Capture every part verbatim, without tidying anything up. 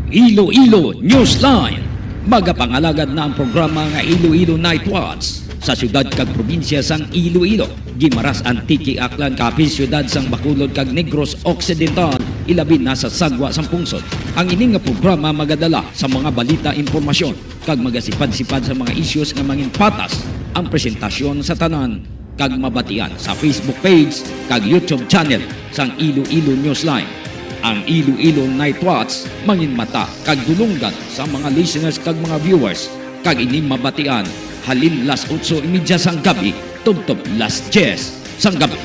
Iloilo Newsline. Magapangalagad na ang programa nga Iloilo Night Watch sa siyudad kag probinsya sang Iloilo, Guimaras, Antique, Aklan, Capiz, siyudad sang Bacolod kag Negros Occidental, ilabi na sa sagwa sang pungsod. Ang ini nga programa magadala sa mga balita, impormasyon, kag magasipad-sipad sa mga issues nga mangin patas ang presentasyon sa tanan kag mabatian sa Facebook page kag YouTube channel sang Iloilo Newsline. Ang Iloilo Night Watch mangin mata kag dulonggan sa mga listeners kag mga viewers, kag ini mabatian halin las otso y media sang gabi tubtob las diyes sang gabi.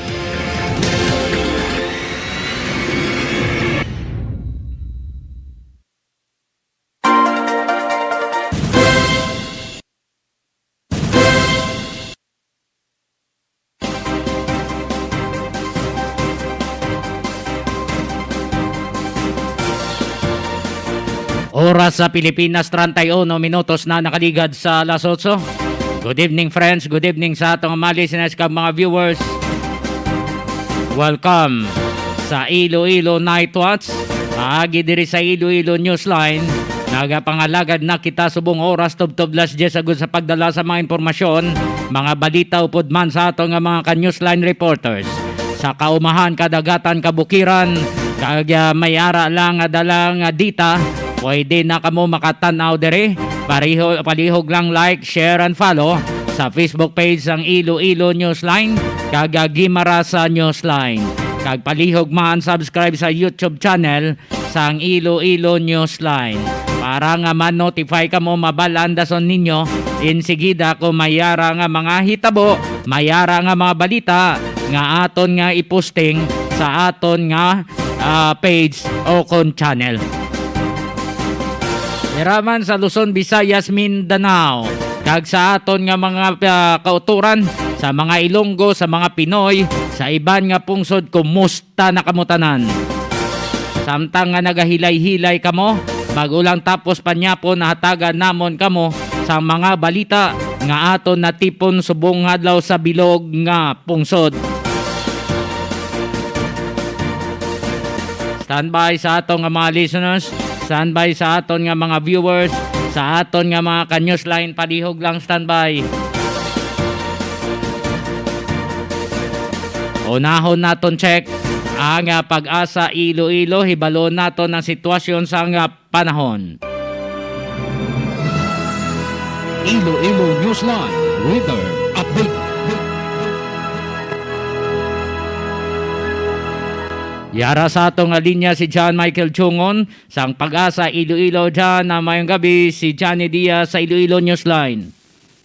Oras sa Pilipinas, treinta y uno minutos na nakaligad sa alas otso. Good evening, friends. Good evening sa atong mga listeners kag mga viewers. Welcome sa Iloilo Night Watch. Paagi diri sa Iloilo Newsline, nagapangalagad na kita subong oras tubtob las diyes agud sa pagdala sa mga impormasyon, mga balita, upod man sa ato nga mga ka-Newsline reporters. Sa kaumahan, kadagatan, kabukiran, kag, ah, may ara lang nga dala nga dita, pwede na kamo makatan-aw diri. Pariho-, palihog lang like, share, and follow sa Facebook page sang Iloilo Newsline kag, ah, Guimaras Newsline. Kag palihog man subscribe sa YouTube channel sang Iloilo Newsline para nga ma-notify kamo, mabal-an dason ninyo insigida kung may ara nga mga hitabo, may ara nga mga balita nga aton nga iposting sa aton nga, ah, page o kon channel. Dira man sa Luzon, Visayas, Mindanao, kag sa aton nga mga, ah, kautoran, sa mga Ilonggo, sa mga Pinoy, sa iban nga pungsod, kumusta na kamo tanan? Samtang nga nagahilay-hilay kamo, bago lang tapos panyapon, nahatagan namon kamo sa mga balita nga aton natipon subong nga adlaw sa bilog nga pungsod. Standby sa aton nga mga listeners, standby sa aton nga mga viewers, sa aton nga mga ka-Newsline, palihog lang standby. Unahon naton check ang, ah, PAGASA Iloilo. Hibalo naton ang sitwasyon sa, ah, panahon. Iloilo Newsline Weather Update. Yara sa ato nga linya si John Michael Chungon sang PAGASA Iloilo. John, ah, mayong gabi, si Johnny Diaz sa Iloilo Newsline.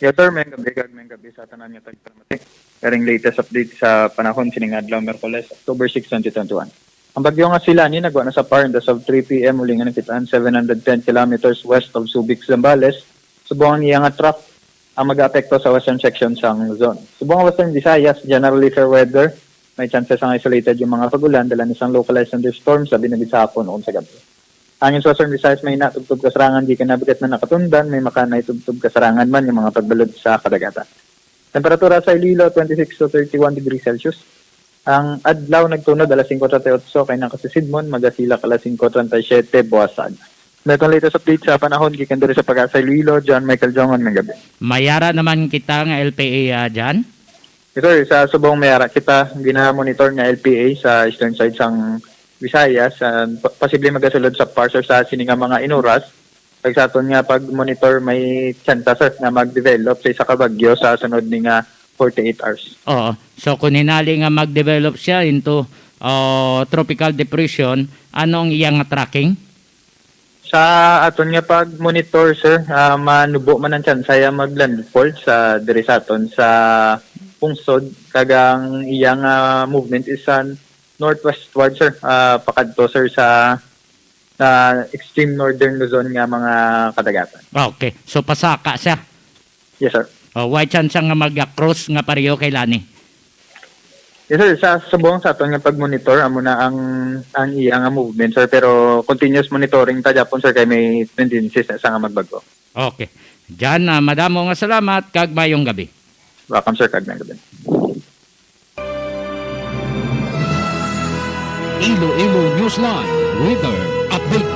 Yes, sir. Mayong gabi, kag mayong gabi sa tanan nga tagpalamati. Karing latest update sa panahon sining adlaw, Miyerkules, October six, twenty twenty-one. Ang bagyo nga si Lani nagwa na sa PAR, and as of three P M, uli nga nakit-an seven hundred ten kilometers west of Subic, Zambales, subong ang iya nga trough ang mag-aapekto sa western section sang Luzon. Subong ang Western Visayas, generally fair weather, may chances ang isolated yung mga pag-ulan, dala ni sang localized thunderstorms, labi na gid sa hapon o sa gabi. Hangin sa Western Visayas, may ina tubtob kasarangan gikan habagat na nakatundan, may makanay tubtob kasarangan man yung mga pagbalod sa kadagatan. Temperatura sa Iloilo, twenty-six to thirty-one degrees Celsius. Ang adlaw nagtunod alas singko treinta y ocho, kay nakasisidmon magasilak alas singko treinta y siete buwasan. May itong latest update sa panahon gikan diri sa PAGASA Iloilo, John Michael Jongon, mayong gabi. Mayara naman kita nga L P A, ah, John? Yes, sir. Sa subong mayara kita, gina-monitor nga L P A sa eastern side sang Visayas, ah, pa-, posible magasulod sa PAR, sir, sa sini nga mga inuras. Kag sa aton nga pag-monitor, may tsansa, sir, nga mag-develop sa isa ka bagyo sa sunod ni nga forty-eight hours. Oo. So, kung hinali nga mag-develop siya into, uh, tropical depression, ano ang iyang tracking? Sa aton nga pag-monitor, sir, ah, manubo man ang tsansa ya mag-landfall sa, diri sa aton sa pungsod, kag ang iyang, ah, movement is, ah, northwestward, sir, ah, pakadto, sir, sa, sa extreme northern Luzon nga mga kadagatan. Okay. So, pasaka siya? Yes, sir. Oh, way chance nga mag-cross nga pareho kay Lani? Yes, sir. Sa subong sa aton nga pag-monitor, amo na ang, ang iya nga movement, sir. Pero continuous monitoring ta gyapon, sir, kay may tendencies na sa nga magbag-o. Okay. Jan, ah, madamo nga salamat kag mayong gabi. Welcome, sir, kag mayong gabi. Iloilo Newsline Weather Update.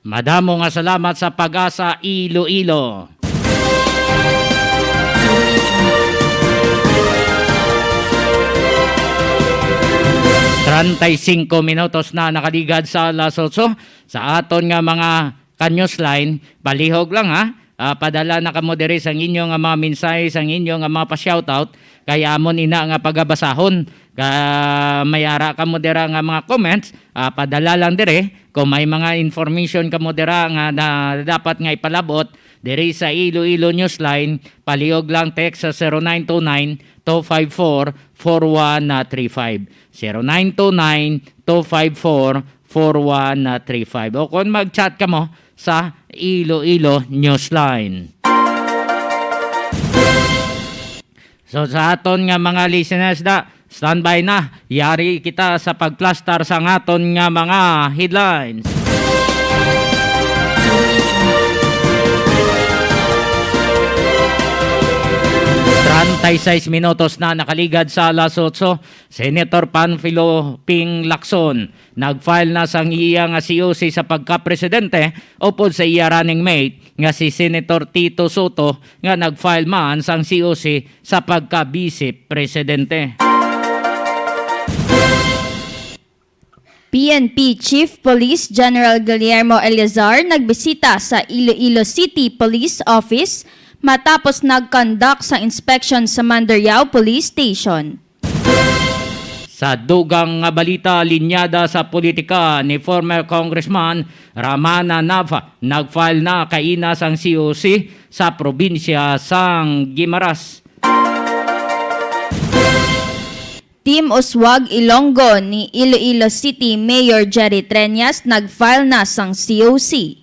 Madamo nga salamat sa Pag-asa Iloilo. Treinta y cinco minutos na nakaligad sa alas otso. Sa aton nga mga ka-newsline, palihog lang, ha. Ah, padala na kamo diri sang inyo nga mga mensahe, sang inyo nga mga pa-shoutout, kay amon ina nga pagabasahon. Ka, may ara kamo dira nga mga comments, ah, padala lang diri. Kung may mga information kamo dira nga na dapat nga ipalabot diri sa Iloilo Newsline, palihog lang text sa zero nine two nine, two five four, four one three five. Zero nine two nine, two five four, four one three five. O kung mag-chat kamo sa Iloilo Newsline. So, sa aton nga mga listeners da, standby na. Yari kita sa pagplastar sa aton nga mga headlines. Treinta y seis minutos na nakaligad sa alas otso. Senator Panfilo Ping Lacson nag-file na sang iya nga C O C sa pagkapresidente upod sa iya running mate nga si Senator Tito Soto, nga nag-file man sang C O C sa pagka-vice presidente. P N P Chief Police General Guillermo Eleazar nagbisita sa Iloilo City Police Office matapos nag-conduct sa inspection sa Mandurriao Police Station. Sa dugang nga balita, linyada sa politika ni former Congressman Ramana Nafa, nag-file na kaina sang C O C sa probinsya sang Guimaras. Team Uswag Ilonggo ni Iloilo City Mayor Jerry Treñas nag-file na sang C O C.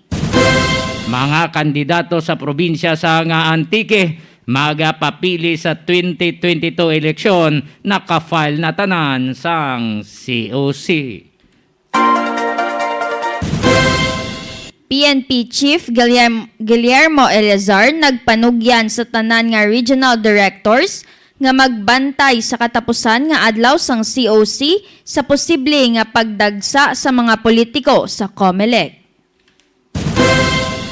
Mga kandidato sa probinsya sang Antique magapapili sa twenty twenty-two eleksyon, naka-file na tanan sang C O C. P N P Chief Guillerm-, Guillermo Eleazar nagpanugyan sa tanan nga regional directors nga magbantay sa katapusan nga adlaw sang C O C sa posible nga pagdagsa sa mga politiko sa Comelec.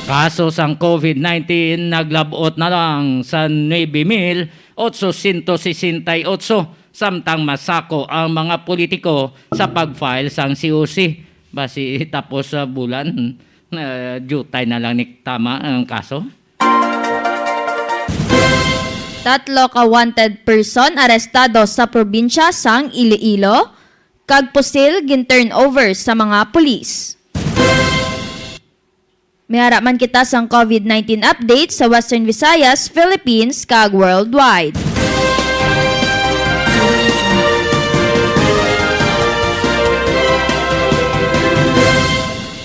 Kaso sang COVID nineteen naglab-ot na lang sa nuebe mil otsosyentos sesenta y otso, samtang masako ang mga politiko sa pag-file sang C O C. Basi tapos sa bulan, ah, jutay na lang ni tama ang kaso. Tatlo ka wanted person arestado sa probinsya sang Iloilo, kag pusil gin-turn over sa mga pulis. May ara man kita sang COVID nineteen update sa Western Visayas, Philippines, kag worldwide.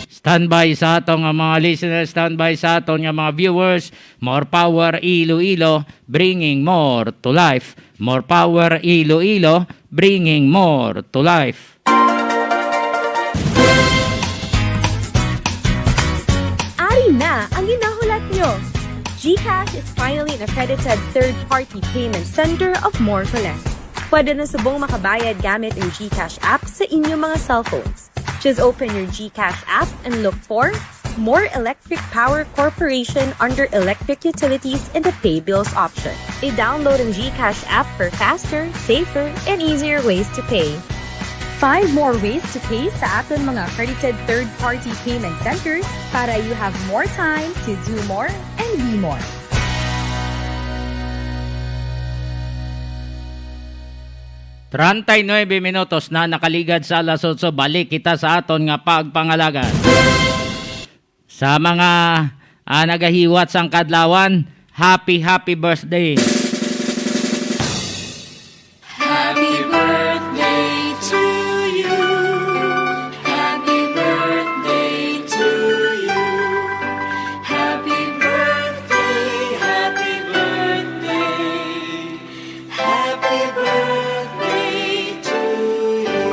Standby sa aton nga mga listeners, standby sa aton nga mga viewers. More power Iloilo, bringing more to life. More power Iloilo, bringing more to life. Ari na ang ginahulat nyo! GCash is finally an accredited third-party payment center of More Collect. Pwede na subong makabayad gamit ang GCash app sa inyong mga cellphones. Just open your GCash app and look for More Electric Power Corporation under Electric Utilities in the Pay Bills option. I-download ang GCash app for faster, safer, and easier ways to pay. Find more ways to pay sa aton mga accredited third-party payment centers para you have more time to do more and be more. Treinta y nueve minutos na nakaligad sa alas otso. Balik kita sa aton nga pagpangalagad. Sa mga, ah, nagahiwat sang kadlawan, happy, happy birthday. Happy birthday to you. Happy birthday to you. Happy birthday, happy birthday. Happy birthday to you.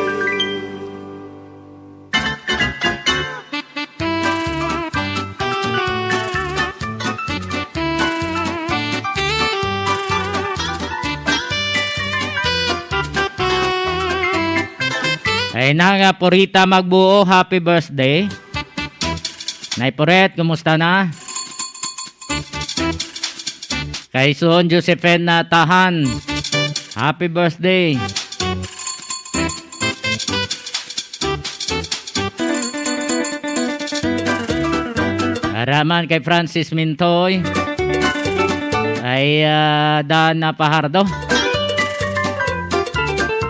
Ay na nga, Purita Magbuo, happy birthday. Nay Puret, kumusta na? Kay Suhon Josephine na Tahan, happy birthday. Araman kay Francis Mintoy, ay, ah, Dana Pahardo,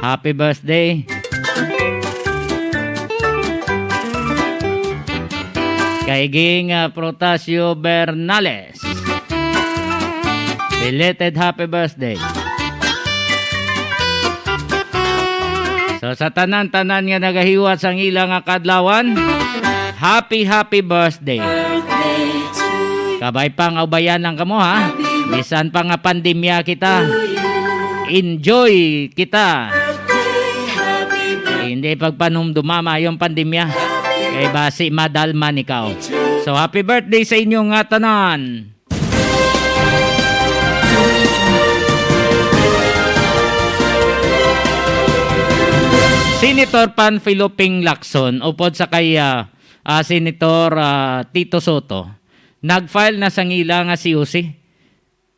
happy birthday. Kay Ging, ah, Protasio Bernales, belated happy birthday. So, sa tanan-tanan nga nagahiwat sang ila nga kadlawan, happy, happy birthday. Kabay pa nga ubayan lang kamo, ha? Bisan pa nga pandemya kita, enjoy kita. Hindi pagpanumduma yung pandemya. Kay basi madalman ikaw. So, happy birthday sa inyo nga tanan. Senator Panfilo Ping Lacson, upod sa kay, ah, ah, Senator, ah, Tito Soto, nag-file na sang ila nga C O C.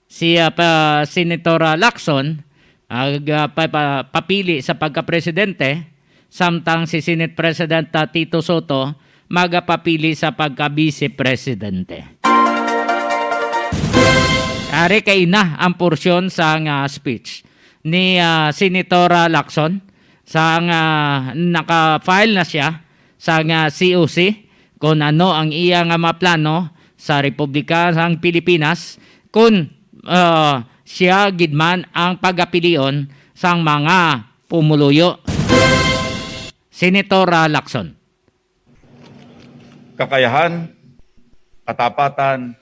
Si, ah, pa-, Senator, ah, Lacson, ah, ga-, pa-, pa-, papili sa pagkapresidente, samtang si Senate President, ah, Tito Soto magapapili sa pagka-vice presidente. Ari kay na ang porsyon sang, ah, speech ni, ah, Senator, ah, Lacson sang, ah, naka-file na siya sang, ah, C O C kung ano ang iya nga mga plano sa Republika sang Pilipinas kung, ah, siya gid man ang pagapilion sang mga pumuluyo. Senator, ah, Lacson. Kakayahan, katapatan,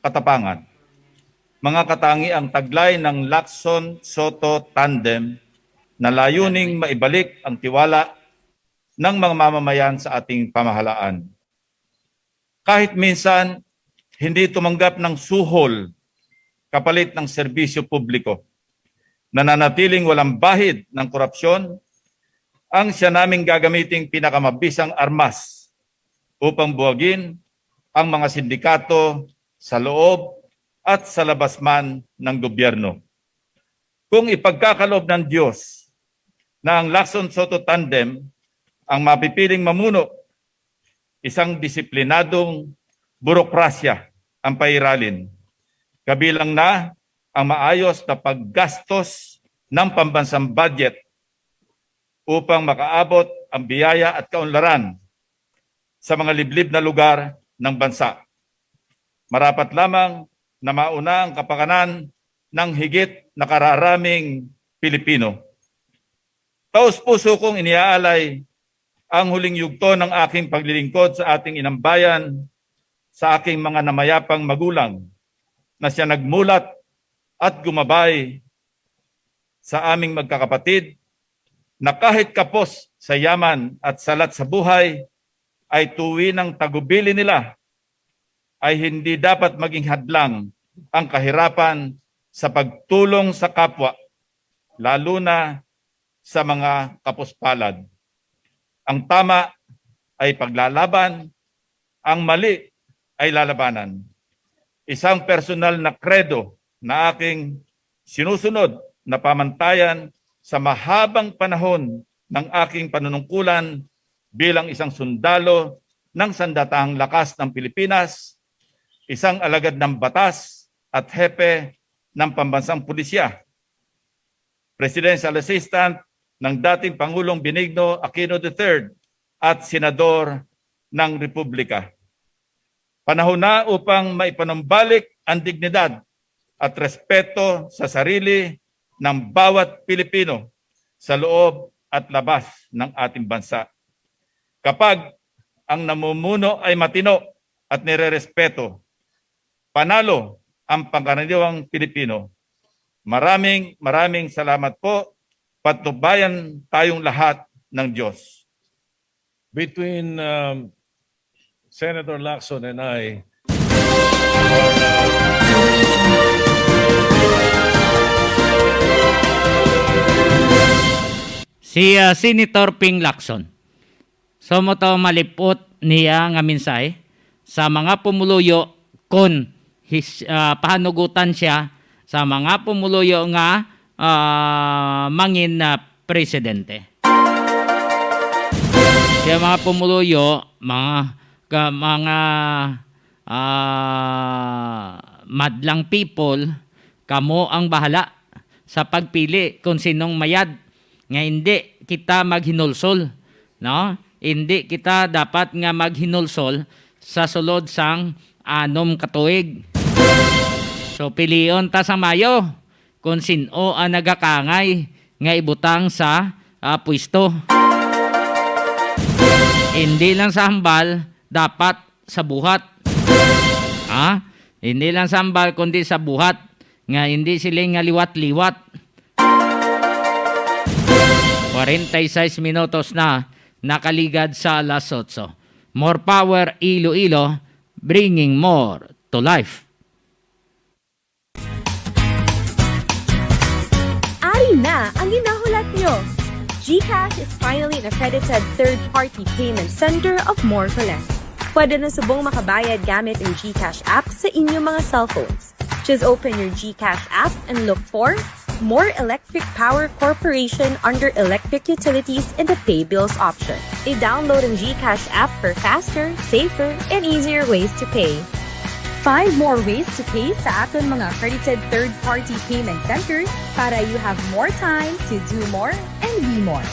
katapangan. Mga katangiang taglay ng Lacson Soto tandem na layuning maibalik ang tiwala ng mga mamamayan sa ating pamahalaan. Kahit minsan, hindi tumanggap ng suhol kapalit ng serbisyo publiko. Nananatiling walang bahid ng korupsyon ang siya naming gagamiting pinakamabisang armas upang buwagin ang mga sindikato sa loob at sa labas man ng gobyerno. Kung ipagkakaloob ng Diyos na ang Lacson Soto tandem ang mapipiling mamuno, isang disiplinadong burokrasya ang pairalin, kabilang na ang maayos na paggastos ng pambansang budget upang makaabot ang biyaya at kaunlaran sa mga liblib na lugar ng bansa. Marapat lamang na mauna ang kapakanan ng higit nakararaming Pilipino. Taos-puso kong iniaalay ang huling yugto ng aking paglilingkod sa ating inambayan, sa aking mga namayapang magulang na siya nagmulat at gumabay sa aming magkakapatid na kahit kapos sa yaman at salat sa buhay, ay tuwinang tagubili nila ay hindi dapat maging hadlang ang kahirapan sa pagtulong sa kapwa, lalo na sa mga kapuspalad. Ang tama ay paglalaban, ang mali ay lalabanan. Isang personal na kredo na aking sinusunod na pamantayan sa mahabang panahon ng aking panunungkulan bilang isang sundalo ng sandatahang lakas ng Pilipinas, isang alagad ng batas at hepe ng pambansang pulisya, presidential assistant ng dating Pangulong Benigno Aquino the third at senador ng Republika. Panahon na upang maipanumbalik ang dignidad at respeto sa sarili ng bawat Pilipino sa loob at labas ng ating bansa. Kapag ang namumuno ay matino at nirerespeto, panalo ang pangkaraniwang Pilipino. Maraming, maraming salamat po. Patnubayan tayong lahat ng Diyos. Between, um, Senator Lacson and I, si, uh, Senator Ping Lacson. So, mo to malipot niya nga mensahe. sa mga pumuluyo kon his-, ah, pahanugutan siya sa mga pumuluyo nga, ah, mangin, ah, presidente. Kaya mga pumuluyo, mga, ka-, mga, ah, madlang people, kamo ang bahala sa pagpili kung sinong mayad nga hindi kita maghinulsol, no? Hindi kita dapat nga maghinulsol sa sulod sang anom ka tuig. So, pilion ta sa mayo kung sin-o ang nagakangay nga ibutang sa, ah, pwesto. Hindi lang sa hambal, dapat sa buhat. Ha? Hindi lang sa hambal, kundi sa buhat, nga hindi sila nga liwat-liwat. Kwarenta y seis minutos na nakaligad sa alas otso. More power, Iloilo, bringing more to life. Ari na ang ginahulat nyo! GCash is finally an accredited third-party payment center of Morcoles. Pwede na subong makabayad gamit ang GCash app sa inyong mga cellphones. Just open your GCash app and look for More Electric Power Corporation under Electric Utilities in the Pay Bills option. I-download ang GCash app for faster, safer, and easier ways to pay. Find more ways to pay sa aton mga accredited third-party payment centers para you have more time to do more and be more.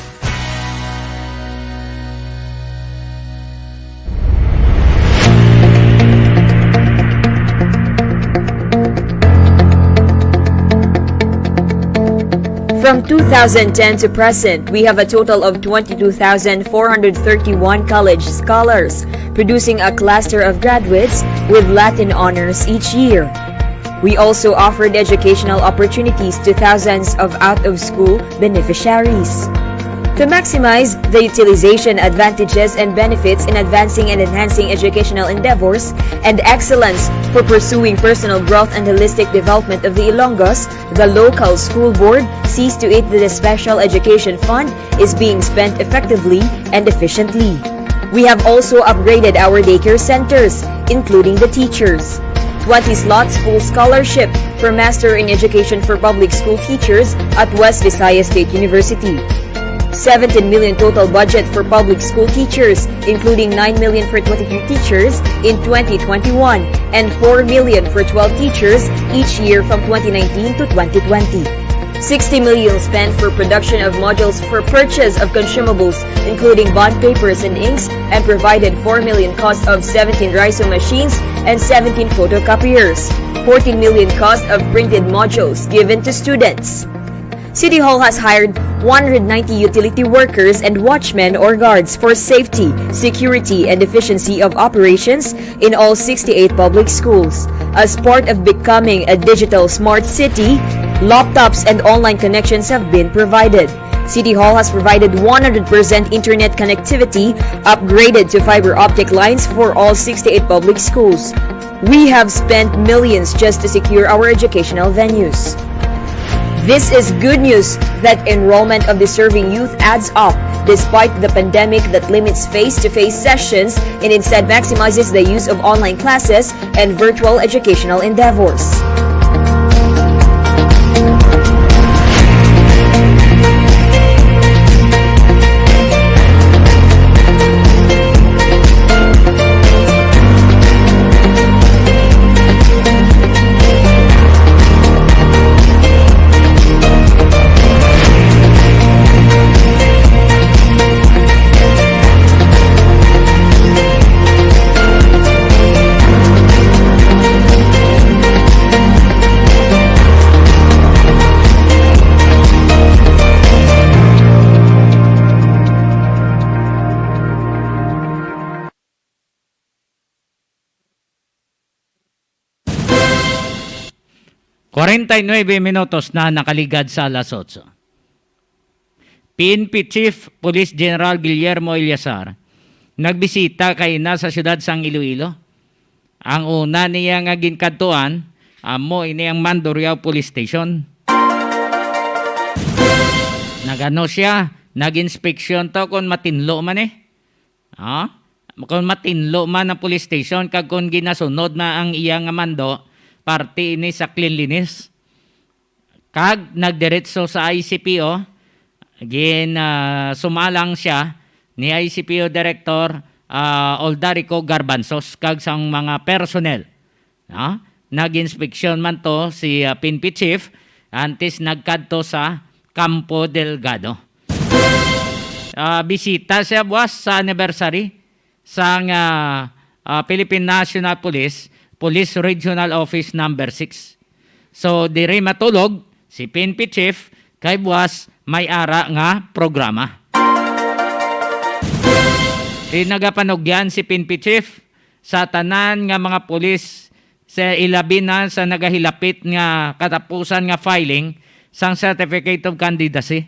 From two thousand ten to present, we have a total of twenty-two thousand four hundred thirty-one college scholars, producing a cluster of graduates with Latin honors each year. We also offered educational opportunities to thousands of out-of-school beneficiaries. To maximize the utilization, advantages, and benefits in advancing and enhancing educational endeavors and excellence for pursuing personal growth and holistic development of the Ilonggos, the local school board sees to it that the Special Education Fund is being spent effectively and efficiently. We have also upgraded our daycare centers, including the teachers. Twenty slots full scholarship for Master in Education for Public School Teachers at West Visayas State University. Seventeen million total budget for public school teachers, including nine million for twenty-three teachers in twenty twenty-one and four million for twelve teachers each year from twenty nineteen to twenty twenty. Sixty million spent for production of modules for purchase of consumables, including bond papers and inks, and provided four million cost of seventeen rhizo machines and seventeen photocopiers. Fourteen million cost of printed modules given to students. City Hall has hired one hundred ninety utility workers and watchmen or guards for safety, security, and efficiency of operations in all sixty-eight public schools. As part of becoming a digital smart city, laptops and online connections have been provided. City Hall has provided one hundred percent internet connectivity, upgraded to fiber optic lines for all sixty-eight public schools. We have spent millions just to secure our educational venues. This is good news that enrollment of deserving youth adds up despite the pandemic that limits face-to-face sessions and instead maximizes the use of online classes and virtual educational endeavors. Kwarenta y nuebe minutos na nakaligad sa alas otso. P N P Chief Police General Guillermo Eleazar nagbisita kaina sa siyudad sang Iloilo. Ang una niya nga ginkadtuan amo ini ang Mandurriao Police Station. Nagano siya, nag-inspeksyon to kung matinlo man eh. Ha? Kung matinlo man ang police station, kag kung ginasunod na ang iya nga mando, parte ini sa cleanliness. Kag nagdiretso sa I C P O, gin, ah, sumalang siya ni I C P O Director, ah, Oldarico Garbanzos kag sang mga personnel, no? Nag-inspeksyon man to si, ah, P N P Chief antes nagkadto sa Campo Delgado. Ah, bisita siya buwas sa anniversary sang, ah, ah, Philippine National Police, Police Regional Office Number Six. So, diri matulog si P N P Chief kay buwas may ara nga programa. Pinagapanugyan si P N P Chief sa tanan nga mga pulis sa ilabi na sa nagahilapit nga katapusan nga filing sang Certificate of Candidacy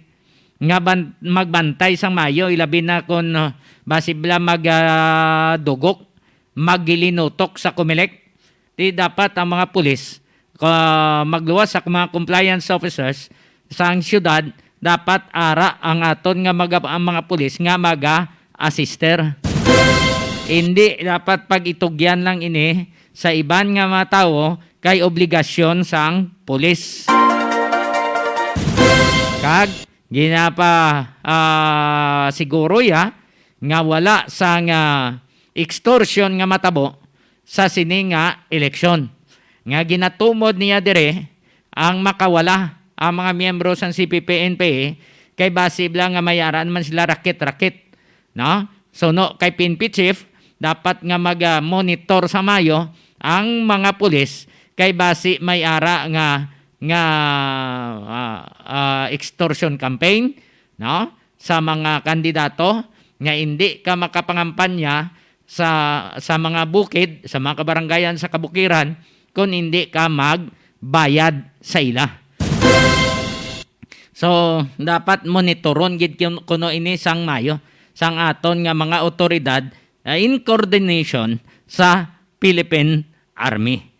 nga ban-, magbantay sang maayo, ilabi na kon, uh, basi bala mag, ah, dugok, maggilinutok sa Comelec. Di dapat ang mga pulis, ka-, magluwas sa mga compliance officers sang siyudad, dapat ara ang aton nga maga-, ang mga pulis nga maga-assister. Hindi dapat pag-itugyan lang ini sa iban nga mga tawo kay obligasyon sang pulis. Kag ginapa, ah, siguro ya nga wala sang, ah, extortion nga matabo sa sini nga eleksyon, nga ginatumod niya diri ang makawala ang mga miyembro sang C P P N P kay basi bala nga may ara man sila rakit-rakit, no? So, no, kay P N P chief, dapat nga mag, ah, monitor sa maayo ang mga pulis kay basi may ara nga, nga, ah, ah, extortion campaign, no? Sa mga kandidato nga indi ka makapangampanya sa, sa mga bukid, sa mga kabarangayan sa kabukiran, kung indi ka magbayad sa ila. So, dapat monitoron gid kun-, kuno ini sang maayo sang aton nga mga awtoridad, ah, in coordination sa Philippine Army.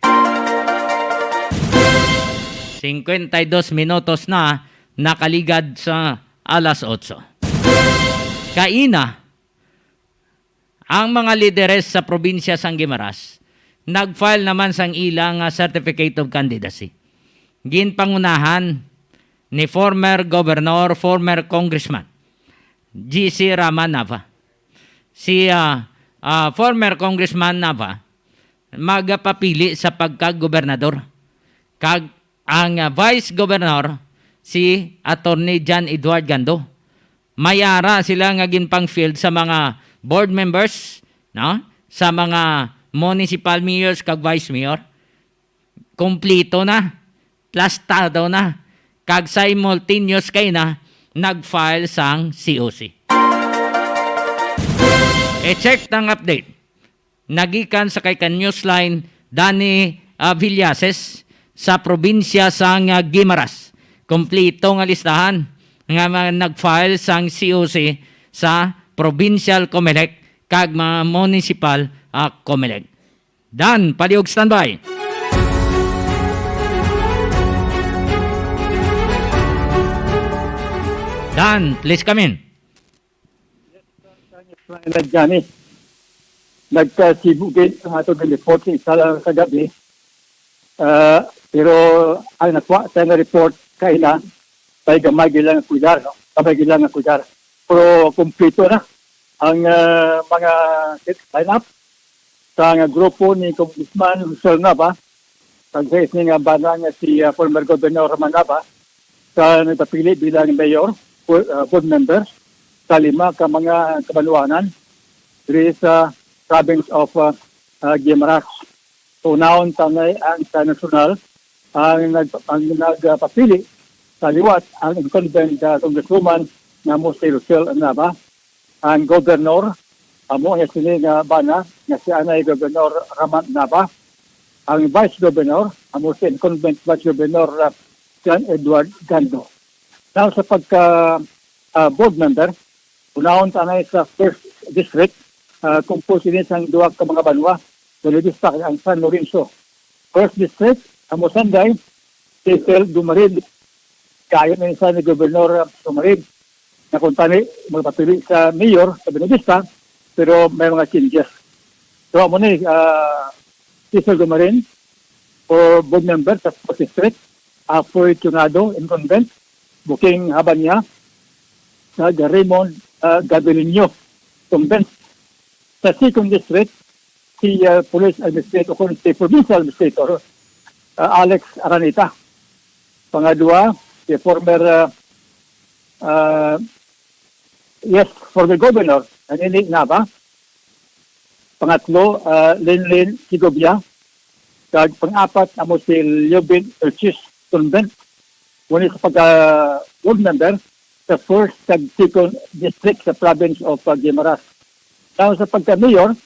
Cincuenta y dos minutos na nakaligad sa alas otso. Kaina, ang mga lideres sa probinsya sang Guimaras nag-file naman sang ila nga certificate of candidacy. Ginpangunahan ni former governor, former congressman, G C Rama Nava. Si, ah, ah, former Congressman Nava magapapili sa pagkagobernador, kag ang, ah, vice governor si Attorney John Edward Gando. May ara sila nga ginpang-field sa mga board members, no? Sa mga municipal mayors kag vice mayor. Kumplito na, plastado na, kag simultaneous kay na nag-file sang C O C. I-check ang update. Nagikan sa kay ka Newsline, Danny, ah, Villases sa probinsya sang, ah, Guimaras. Kompleto nga listahan nga mga nag-file sang C O C sa Provincial Comelec kag mga municipal, ah, Comelec. Dan, palihog standby. Dan, please come in. Yes, Johnny. Nagkasibo gid ang ato nga report sa isa lang kagabi. Ah, pero ang nakuha sa nga report kaina, may gamay gid lang ang kulyar, no? Gamay gid lang ang kulyar. Pero kumpleto na ang, ah, mga lineup sa nga grupo ni Congressman Rosel Nava, kag sa isa nga bana nga si, ah, former Governor Roman Nava, sa nagpapili bilang mayor, bo-, ah, board member sa lima ka mga kabanwanan diri sa province of, ah, ah, Guimaras. Unahon ta anay ang sa nasyonal, ang nag-, ang nagpapili sa liwat ang incumbent, ah, congresswoman nga amo si Rosel Nava. Ang gobernador, amo niya sini nga bana, nga si anay Gobernador Raman Nava. Ang vice governor, amo si incumbent vice governor, ah, John Edward Gando. Now, sa pagka, ah, board member, unahon ta anay sa first district, ah, composed ini sang duha ka mga banwa, Buenavista kag ang San Lorenzo. First district, amo sanday, si Phil Dumarid. Kaayo na ni sa ni Gobernador Dumarid. Na kung tani, magpapili sa mayor sa Buenavista, pero may mga changes. So, amo ni, ah, Cecil Gumarin, for board member sa fourth District, Apoy Chungado, incumbent, Buking Habanya, kag Raymond, ah, Gabiliño, incumbent. Sa second District, si, ah, Police Administrator, o si Provincial Administrator, ah, Alex Araneta. Pangadua, si former, ah, ah, yes, former Governor, Nanini Nava. Pangatlo, ah, Linlin Sigobia. Kag pang-apat, amo si Leobin Urchis, incumbent. Muna sa pagka-board member sa first kag second district sa province of, ah, Guimaras. Now, sa pagka-mayor,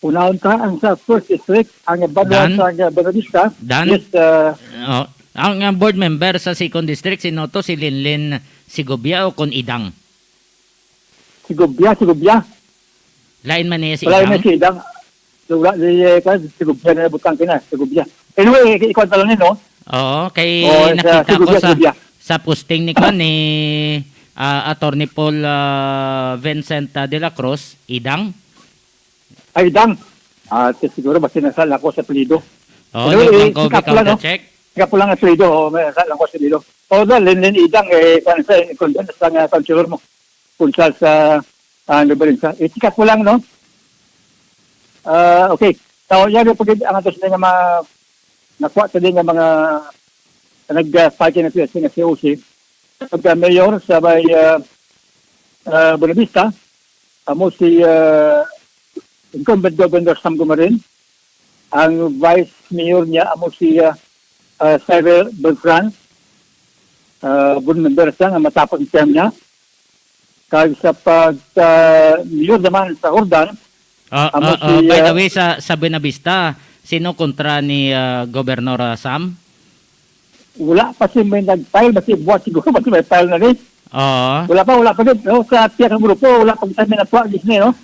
unahon ka ang sa first district, ang banwa Dan? sa Buenavista. Dan? Yes, ah, Oh, ang, ang board member sa second district, sino to? Si Linlin Sigobia o kon Idang? Sigobia, Sigobia. Lain man niya si Wala Idang? na si Idang. Wala, di, eh, kan, Sigobia na butang kina, Sigobia. Anyway, ikaw na lang yun, no? Oo, kay Oh, sa nakita ko Sigobia, sa, Sigobia. sa posting ni, kwan, ni, ah, Attorney Paul, ah, Vincent, ah, de la Cruz, Idang. Ay, Idang. Ah, ti-, siguro, basta nasa lang ko sa apelyido. Oo, Anyway, yung eh, Bangko, ikaw lang, no? Check. Ikaw lang ang apelyido, oh, may nasa lang ko sa apelyido. Oh, dahil, Linlin Idang, eh, kwan sa, kwan sa, sa, nga, councilor mo. Kung sa, sa, ah, ano ba rin sa, i-check up ko lang, no? Ah, okay. So, yan yung pag-, ang atos na nga mga, nakuha sa din nga mga, nag-, ah, file na sila sa C O C. Pagka mayor sa may, ah, ah, Buenavista, amo si, ah, incumbent Governor Sam Gumarin. Ang vice mayor niya, amo si, ah, ah, Cyril Beltran. Ah, board member siya nga matapos ang term niya. Kag sa pag, ah, mayor naman sa Jordan, Ah, amo ah, si, ah, by the ah, way, sa, sa Buenavista, sino kontra ni, ah, Gobernador, ah, Sam? Wala pa si may nag-file, basi buwas siguro, basi may file na ni. Oo. Wala pa, wala pa gid, no? Sa tiyak ng grupo, wala pa kita may nagkuha, gid ni, no?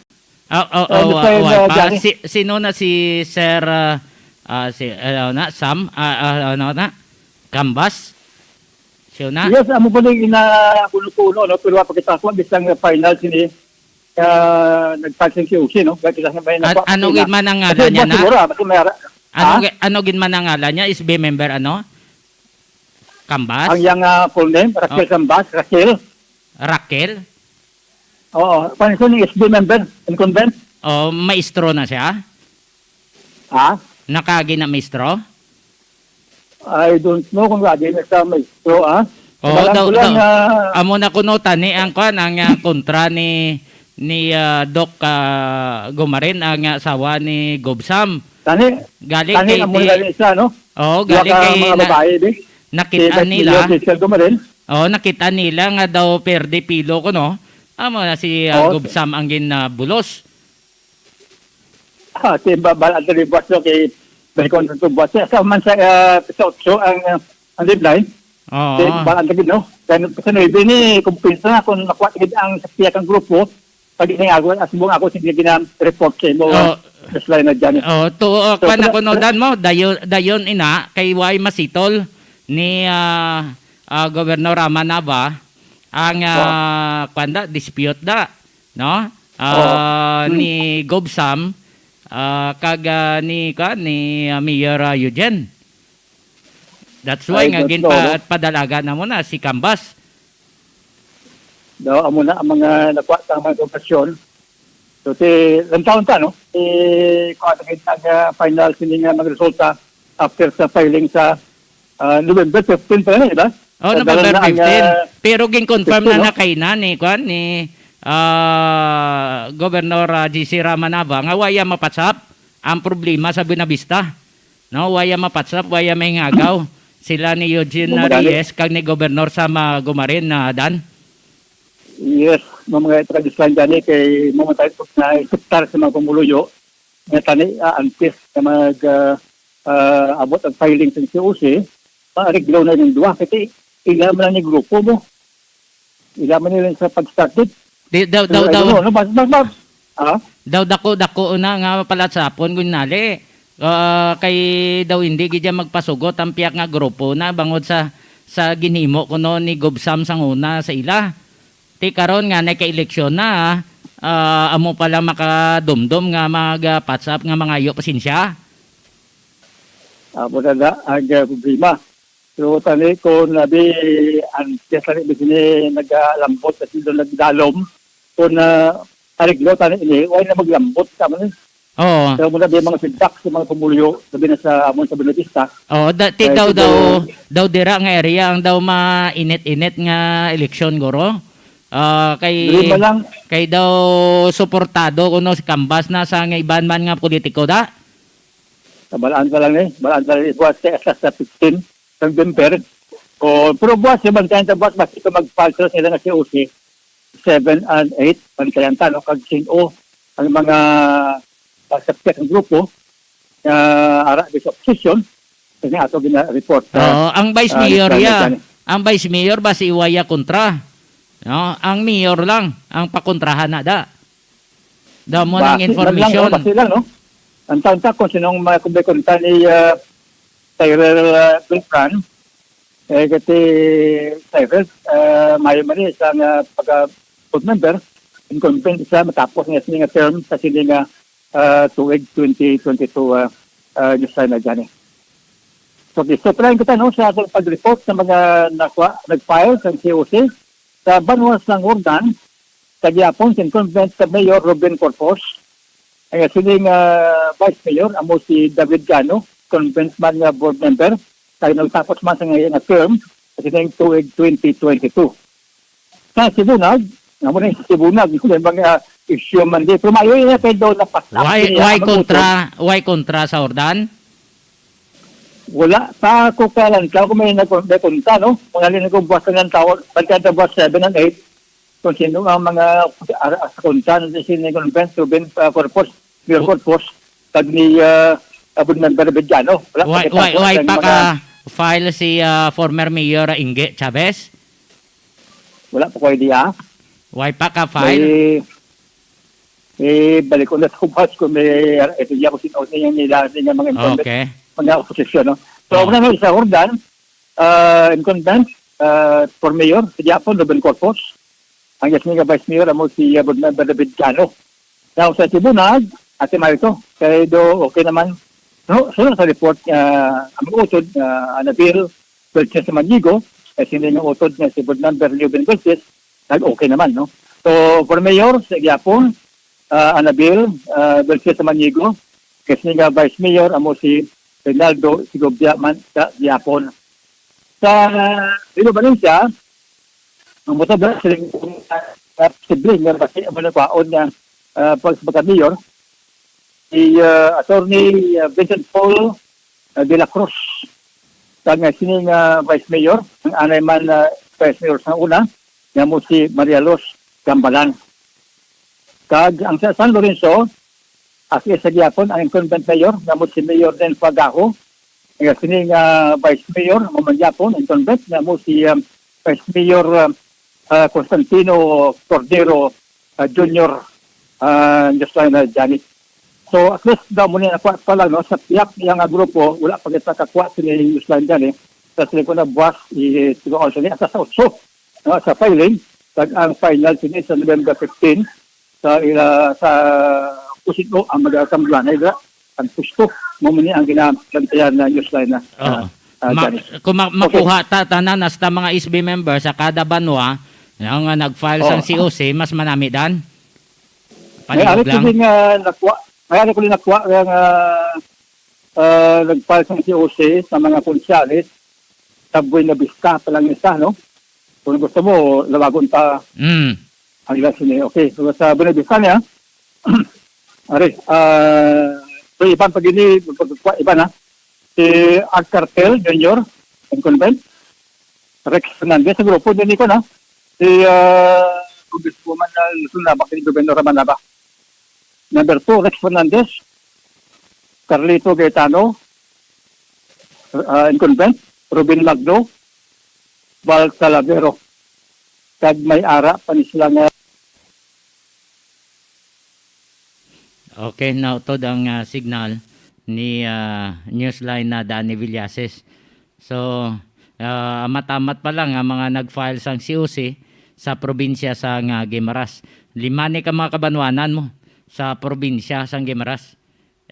Ah, ah, So, ah, ano wa-, pa yun, wa-, ah, pa. Johnny? Si, sino na si Sir, ah, ah, si, ano na, Sam? Ah, ah, ano na? Kambas? Siya na? Yes, amo pa rin ina-, kuno-kuno, no? Pero wa pa kita kuha, bisang final sini, ah, nag-file sing C O C, no? Kaya kita sa may An-, nakuha, ano kita gid man ang Kasi ngalan niya buwas na? siguro, ah, basi may ara-, Ano ha? gi-, ano gid man ang ngalan niya? S B member ano? Kambas? Ang iyang, ah, full name, Raquel Oh. Kambas, Raquel. Raquel? Oo, pansin ni S B member, incumbent. Oh, maestro na siya? Ha? Nakaagi na maestro? I don't know kung agi na siya maestro, ah. Oo, Balang daw, ko lang, daw. ah, Amo na kuno tani ang kwan, ang, ah, kontra ni, ni, ah, Doc, ah, Gumarin, ang asawa ni Gobsam. Tani, Galing tani kay amo di-, na siya, no? Oo, Duha galing ka kay mga na-, babae, di? nakita Si Vice nila. Mayor Cecil Gumarin. Oo, nakita nila nga daw perde pilo ko, no? Amo na si, ah, Oo. Gobsam ang gin, ah, bulos. Ah, si ba-, balaan ta ni buwas, no, kay Bacon sa buwas. Sa man sa, ah, sa otso ang, ah, ang deadline. Oo. Kay balaan ta gid, no? Kay sa nuebe ni, kumpensa na kung nakuha gid ang sa tiyak ang grupo, pag ini ako, as mong ako, sige, gina-report sa imo, Oo. ah, sa slide na dyan, eh. Oo, to, uh, So, kwan pala, ako, no, pala Dan mo, dayon, dayon ina, kay way masitol ni, ah, ah, Governor Rama Nava, ang, Oo. ah, kwan da, dispute da, no? Ah, Oo. Hmm. ni Gobsam, ah, kag, ah, ni, kwan, ni, ah, Mayor, ah, Eugene. That's why I nga don't gin know, pa-, no? padalagan na mo na si Kambas. Daw, amo na ang mga nakuha sa mga impormasyon. So, ti, lantawon ta, no? Ti, kuha na kita nga final sini nga magresulta after sa filing sa, ah, November fifteen pa na, di ba? Oh, Sa November dala na ang, fifteen. ah, Pero gin-confirm na fifteen, no? na kay na ni, kwan, ni, ah, Governor, ah, G C Ramanaba nga waya mapatsap ang problema sa Buenavista. No, waya mapatsap, waya mahingagaw. Sila ni Eugene Mo madali. Reyes kag ni Gobernador Sam Gumarin na, Dan. Yes, mga mga tradisyon gani kay mo matay na sektar sa mga pumuluyo nga tani, ah, antes na mag, ah, ah, abot ang filing sa C O C, maareglo na yung duha kasi ila man lang ni grupo mo. Ila man nila sa pag-start date. Di, daw, Pero daw, I daw. don't know, no? Mas, mas, mas, ha? Daw dako-dako na nga palatsapon, gunali. Ah, kay daw hindi gid siya magpasugot ang piyak nga grupo na bangod sa, sa ginhimo kuno ni Gobsam sang una sa ila. Ti karon nga nagka-eleksyon na, ah, Ah, amo pala makadumdom nga mag, ah, patch up nga mangayo pasensya. Amo na na ang, ah, problema. Pero tani ko nabi, ang tiyas tani ba sini nagalambot kasi doon nagdalom. Kung, ah, ariglo tani ini, why na maglambot sa man eh? Oo. Pero muna ba yung mga feedback sa mga pumulyo, sabi na sa amon sa Buenavista, Oo, dati eh, daw, daw, siguro daw dira nga area ang daw mainit-init nga eleksyon, guro. Ah, kay, Lima lang. Kay daw suportado kuno si Cambas na sa nga iban man nga politiko da. Sa balaan ka lang eh. Balaan ka lang eh. Buwas sa, sa, sa fifteen, sa November. O, pero buwas, yung bantayan sa buwas, mas ito mag-file sila nga C O C, seven and eight, bantayan ta, no? Kag sin-o, ang mga, ah, subject ng grupo, nga ara di sa opposition, kasi ato gina-report sa, Oo, ang vice ah, mayor sa ya. Ang vice mayor ba si Iwaya kontra? No, ang mayor lang ang pakontrahan na da. Damo nang Basi man lang, information. Oh, basi lang, no? Ang taon ta kung sinong ma-, kung may kontra ni, ah, Tyrell, ah, Beltran, eh, kasi Tyrell, ah, mayo man eh, isang, ah, pagka board member, incumbent siya, matapos niya sini nga term sa sini nga, ah, tuig twenty twenty-two, ah, ah, Diyos tayo na dyan eh. So, gusto pa lang kita, no, sa atong pag-report sa mga nakwa-, nag-file sa C O C sa Banwa Sangurdan, sa gihapon, si incumbent sa Mayor Ruben Corpus. Ang sining, ah, Vice Mayor, amo si David Gano, incumbent man nga board member, kay nagtapos man sa nga, nga term, sa sining tuig twenty twenty-two. Sa Sibunag, amo na yung Sibunag, yung mga issue man di. Pero maayo yun, kay daw napasap Why, niya why ang kontra, why kontra sa Ordan? Wala pa ako kalantaw kung may nag-, may kontra, no? Mga linig ko buwas ng tao, pagkada buwas seven and eight, kung sino ang mga ara-, sa kontra, no? Si Nico Lopez, Ruben, ah, Corpus, Mayor Corpus, kag ni, ah, Abon Member Bediano. Wala pa Why, kita why, po why ang pa mga ka file si, ah, former Mayor Inge Chavez? Wala pa ko idea. Why pa ka file? May, eh, balik ko na sa ubas kung may, eh, hindi ako sinaw sa inyo nila, sa inyo mga incumbent, Okay. mga opposition, no? So, Oh. una, no, sa Ordan, ah, incumbent, ah, for mayor, sa Japon, Ruben Corpus. Ang yes nga vice mayor, amo si, ah, Board Member David Cano. Now, sa Sibunag, Ate Marito, kay do, okay naman. No, sunod sa report, ah, ang utod, ah, Anabel, Belches sa Manigo, kay sini nga utod nga si Board Member Leo Ben Belches, nag-okay naman, no? So, for mayor, sa Iapon, ah, Anabel, ah, Belches sa Manigo, kay sini nga vice mayor, amo si Reynaldo Sigobia man sa Iapon. Sa Rio Valencia, ang motor ba, siling, ah, posible nga basi ang mga kwaon nga, ah, pag-, pagka-mayor, si, ah, Attorney, ah, Vincent Paul, ah, de la Cruz. Kag nga sini nga Vice Mayor, ang anay man, ah, Vice Mayor sa una, nga mo si Maria Luz Gambalan. Kag ang sa San Lorenzo, as is sa gihapon, ang incumbent mayor, nga mo si Mayor Nen Fagaho, nga sini nga Vice Mayor, mo man gihapon, incumbent, nga mo si, ah, Vice Mayor, ah, ah, Constantino Cordero, ah, Junior, ah, Jocelyn Janet. So, at least daw mo niya nakuha pa lang, no? Sa pihak niya nga grupo, wala pa kita kakuha si Jocelyn Janet. Sa sila ko na buwas, i-, siguro siya niya sa otso, no? Sa filing, kag ang final sini sa November fifteen, sa ila, sa kusino ang mag-asamblanay dira. Ang pusto, mo man ni ang ginabantayan na Jocelyn na, Oo. ah, ah, Ma-, Janet. Kung ma-, Okay. makuha ta, tanan, hasta mga S B member sa kada banwa, nga nag-file sang Oo. C O C, mas manami dan? May Palihog ari ko lang. din nga nakuha, may ari ko din nakuha nga, ah, ah, nag-file sang C O C sa mga konsehales sa Buena Vista pa lang isa, no? Kung gusto mo, lawagon ta Mm. ang ila sini. Okay, so sa Buena Vista niya, ari, ah, so iban pa gini, pagkuha, iban na. Si Art Cartel Junior, incumbent. Rex Fernandez, sa grupo din ikaw na. Si, ah, Congresswoman, ah, Luzon na, bakit yung Gobernador Ramanaba? Number two, Rex Fernandez, Carlito Gaetano, ah, incumbent, Robin Magno, Val Talavero. Kag may ara pa ni sila nga Okay, nautod ang, ah, signal ni, ah, Newsline na Danny Villases. So, ah, amat-amat pa lang ang mga nag-file sang C O C sa probinsya sa nga Guimaras. Lima ni ka mga kabanwanan mo sa probinsya sa Guimaras.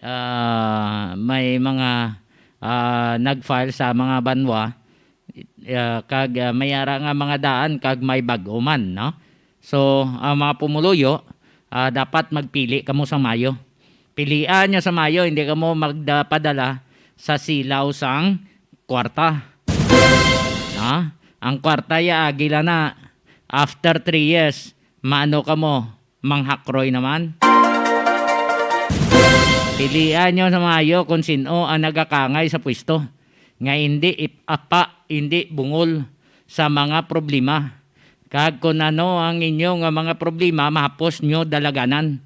Ah, may mga, ah, nag-file sa mga banwa, ah, kag, ah, may ara nga mga daan kag may bag-o man, no? So, ang mga pumuluyo, ah, dapat magpili kamo sa mayo. Pilian nyo sa mayo, hindi kamo magda-, padala sa silaw sang kwarta. No? Ang kwarta ya agila na after three years, maano kamo, manghakroy naman? Pilian nyo sa mayo kung sino ang nagakangay sa pwesto nga hindi ip-, apa, hindi bungol sa mga problema. Kag kung ano ang inyo nga mga problema, mahapos nyo dalaganan.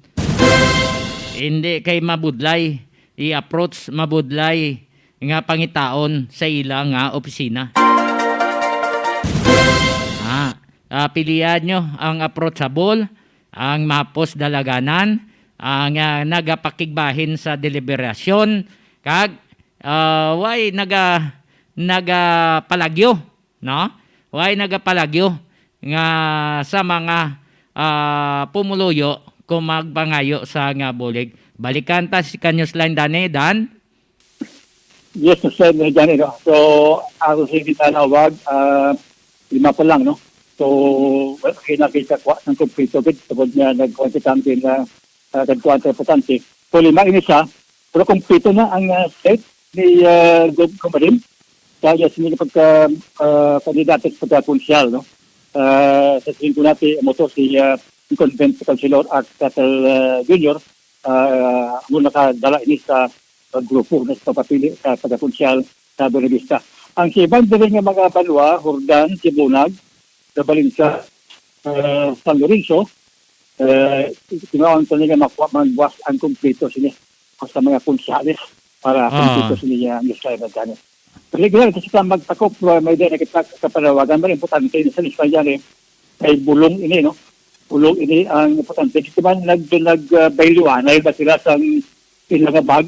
Hindi kay mabudlay, i-approach mabudlay nga pangitaon sa ila nga opisina. Ah, ah, pilian nyo ang approachable, ang mahapos dalaganan, ang, ah, nagapakigbahin sa deliberasyon, kag, ah, way naga-, nagapalagyo, no? Way nagapalagyo nga sa mga, ah, pumuluyo kung magpangayo sa nga bulig. Balikan ta si ka Newsline, Danny, Dan. Yes, Mister Johnny, no? So, ako sa gintanawag, ah, lima pa lang, no? So, wala kayo nakita kuha ng kumpleto, gid, tungod nga nagkuha si Tang din na, ah, nagkuha ang importante. So, lima ini siya, pero kumpleto na ang, ah, slate ni, ah, Gov Comadin. Kaya sila pagka, ah, kandidato sa pagkakonsyal, no? Ah, sa tingin ko natin, amo to si, ah, incumbent Councilor Art Catal, ah, Junior, ah, amo nakadala ini sa grupo na sa pagpapili sa pagkakonsyal sa Buenavista. Ang sa iban diri nga mga banwa, Jordan, Sibunag, sa Valencia, ah, San Lorenzo, eh, tinuod ko nila makuha man buwas ang kumpleto sini o sa mga konsyales para Ah. kumpleto sini niya ang Israel Gani. Kasi gani, kasi ka magtakop, ah, may di na kita kapanawagan, may importante sa Israel Gani, kay bulong ini, no? Bulong ini ang importante. Kasi man nag-, nag-, ah, bayluanay ba sila sa ilang bag?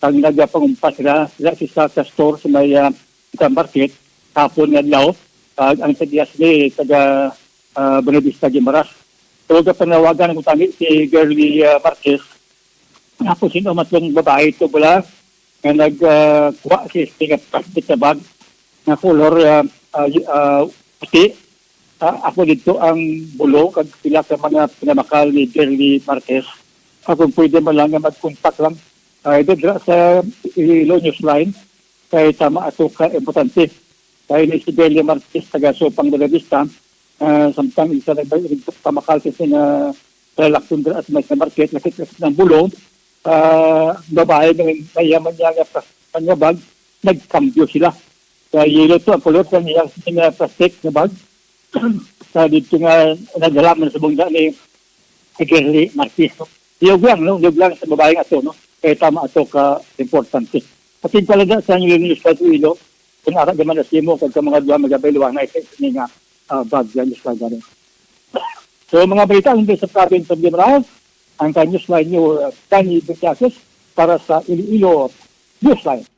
Ang nagapangumpa sila, sila si sa, sa store sa may, ah, sa market, hapon nga adlaw, ah, ang sa Diaz ni taga, ah, Buenavista Guimaras. So, kapanawagan ko tani si Girly, ah, Marquez, nga kung sino man tong babae to bala, nga nag, ah, kuha si, si nga plastic na bag, nga color, ah, ah, y-, ah, puti. Ah, ako dito ang bulong kag pila ka mga pinamakal ni Girly Marquez. Kung pwede man lang nga mag-contact lang. Ah, dito sa Iloilo Newsline, kay tama ato ka importante. Kay ni si Girly Marquez, taga Sopang Buenavista, ah, samtang isa nagpamakal kasi nga lalakton dira at may sa market, lakit-lakit ng bulong, ah, babae nga mayaman niya nga pa-, nga bag, nagkambyo sila. Sa yellow to, ang kulot sa niya, sa plastic nga bag. Sa dito nga, nagdala man sa bungga ni Girly Marquez. Liyog lang, no? Liyog lang sa babae nga to, no? Kaya tama ato ka importante. Pati talaga sa New News sa Iloilo, kung ara naman na simo, kag ka mga duha magabayluanay sa ini nga, ah, bag yan, Mister Gani. So, mga balita, hindi sa province of Guimaras, ang ka Newsline niyo, uh, Danny Bentiases para sa Iloilo Newsline.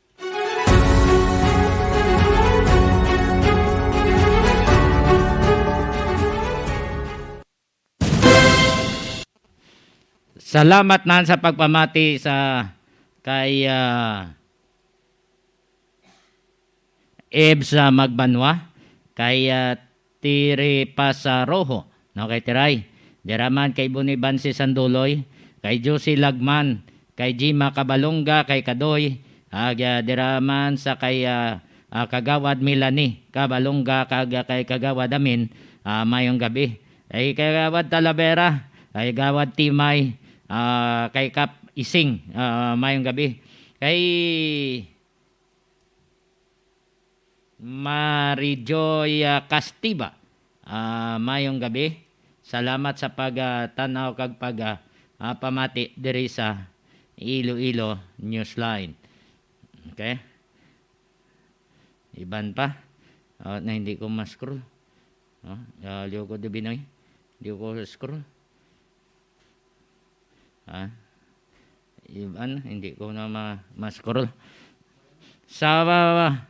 Salamat nan sa pagpamati sa kay, ah, Eve sa Magbanwa, kay, ah, Tiri Pasaroho, no, kay Tiray. Dira man kay Boniban si Sanduloy, kay Josie Lagman, kay Jima Kabalonga, kay Kadoy, ag, ah, dira man sa kay, ah, ah, Kagawad Melanie Kabalonga, kag, ah, kay Kagawad Amin, ah, mayong gabi. Kay Kagawad Talavera, kay Gawad Timay, ah, kay Kap Ising, ah, mayong gabi. Kay Marijoy, ah, Castiba, ah, mayong gabi. Salamat sa pag, ah, tan-aw kag pag, ah, ah, pamati diri sa Iloilo Newsline. Okay? Iban pa. Ah, na hindi ko ma-scroll. Oh, ah, liyo ko di binoy. Hindi ko scroll. Ah, iban, hindi ko na ma-, ma-scroll. Sa, ah,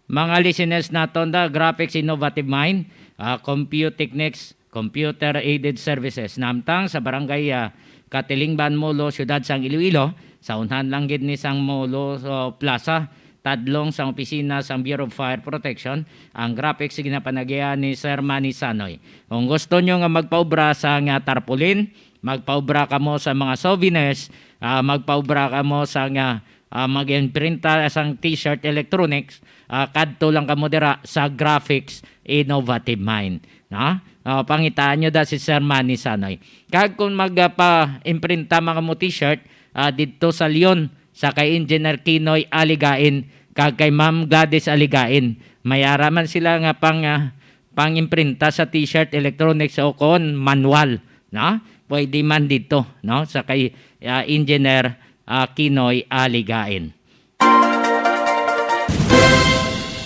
mga listeners naton, the Graphics Innovative Mind, ah, Compute Techniques, Computer-aided services, namtang sa Barangay, ah, Katilingban, Molo, Siyudad sang Iloilo, sa unhan lang gid ni sang Molo, so, Plaza, tadlong sang opisina sang Bureau of Fire Protection, ang graphics ginapanagihan ni Sir Manny Sanoy. Kung gusto nyo nga magpaubra sa nga tarpaulin, magpaubra kamo sa mga souvenirs, ah, magpaubra kamo sa nga, ah, mag-imprinta sang t-shirt electronics, ah, kadto lang kamo dira sa Graphics Innovative Mind, no? Ah, pangitaan nyo da si Sir Manny Sanoy. Kag kung magpa-imprinta mga mo t-shirt, ah, didto sa Leon, sa kay Engineer Kinoy Aligain, kag kay Ma'am Gladys Aligain, may ara man sila nga pang, ah, pang-imprinta sa t-shirt, electronics o kon manual, no? Pwede man dito, no? Sa kay, ah, Engineer, ah, Kinoy Aligain.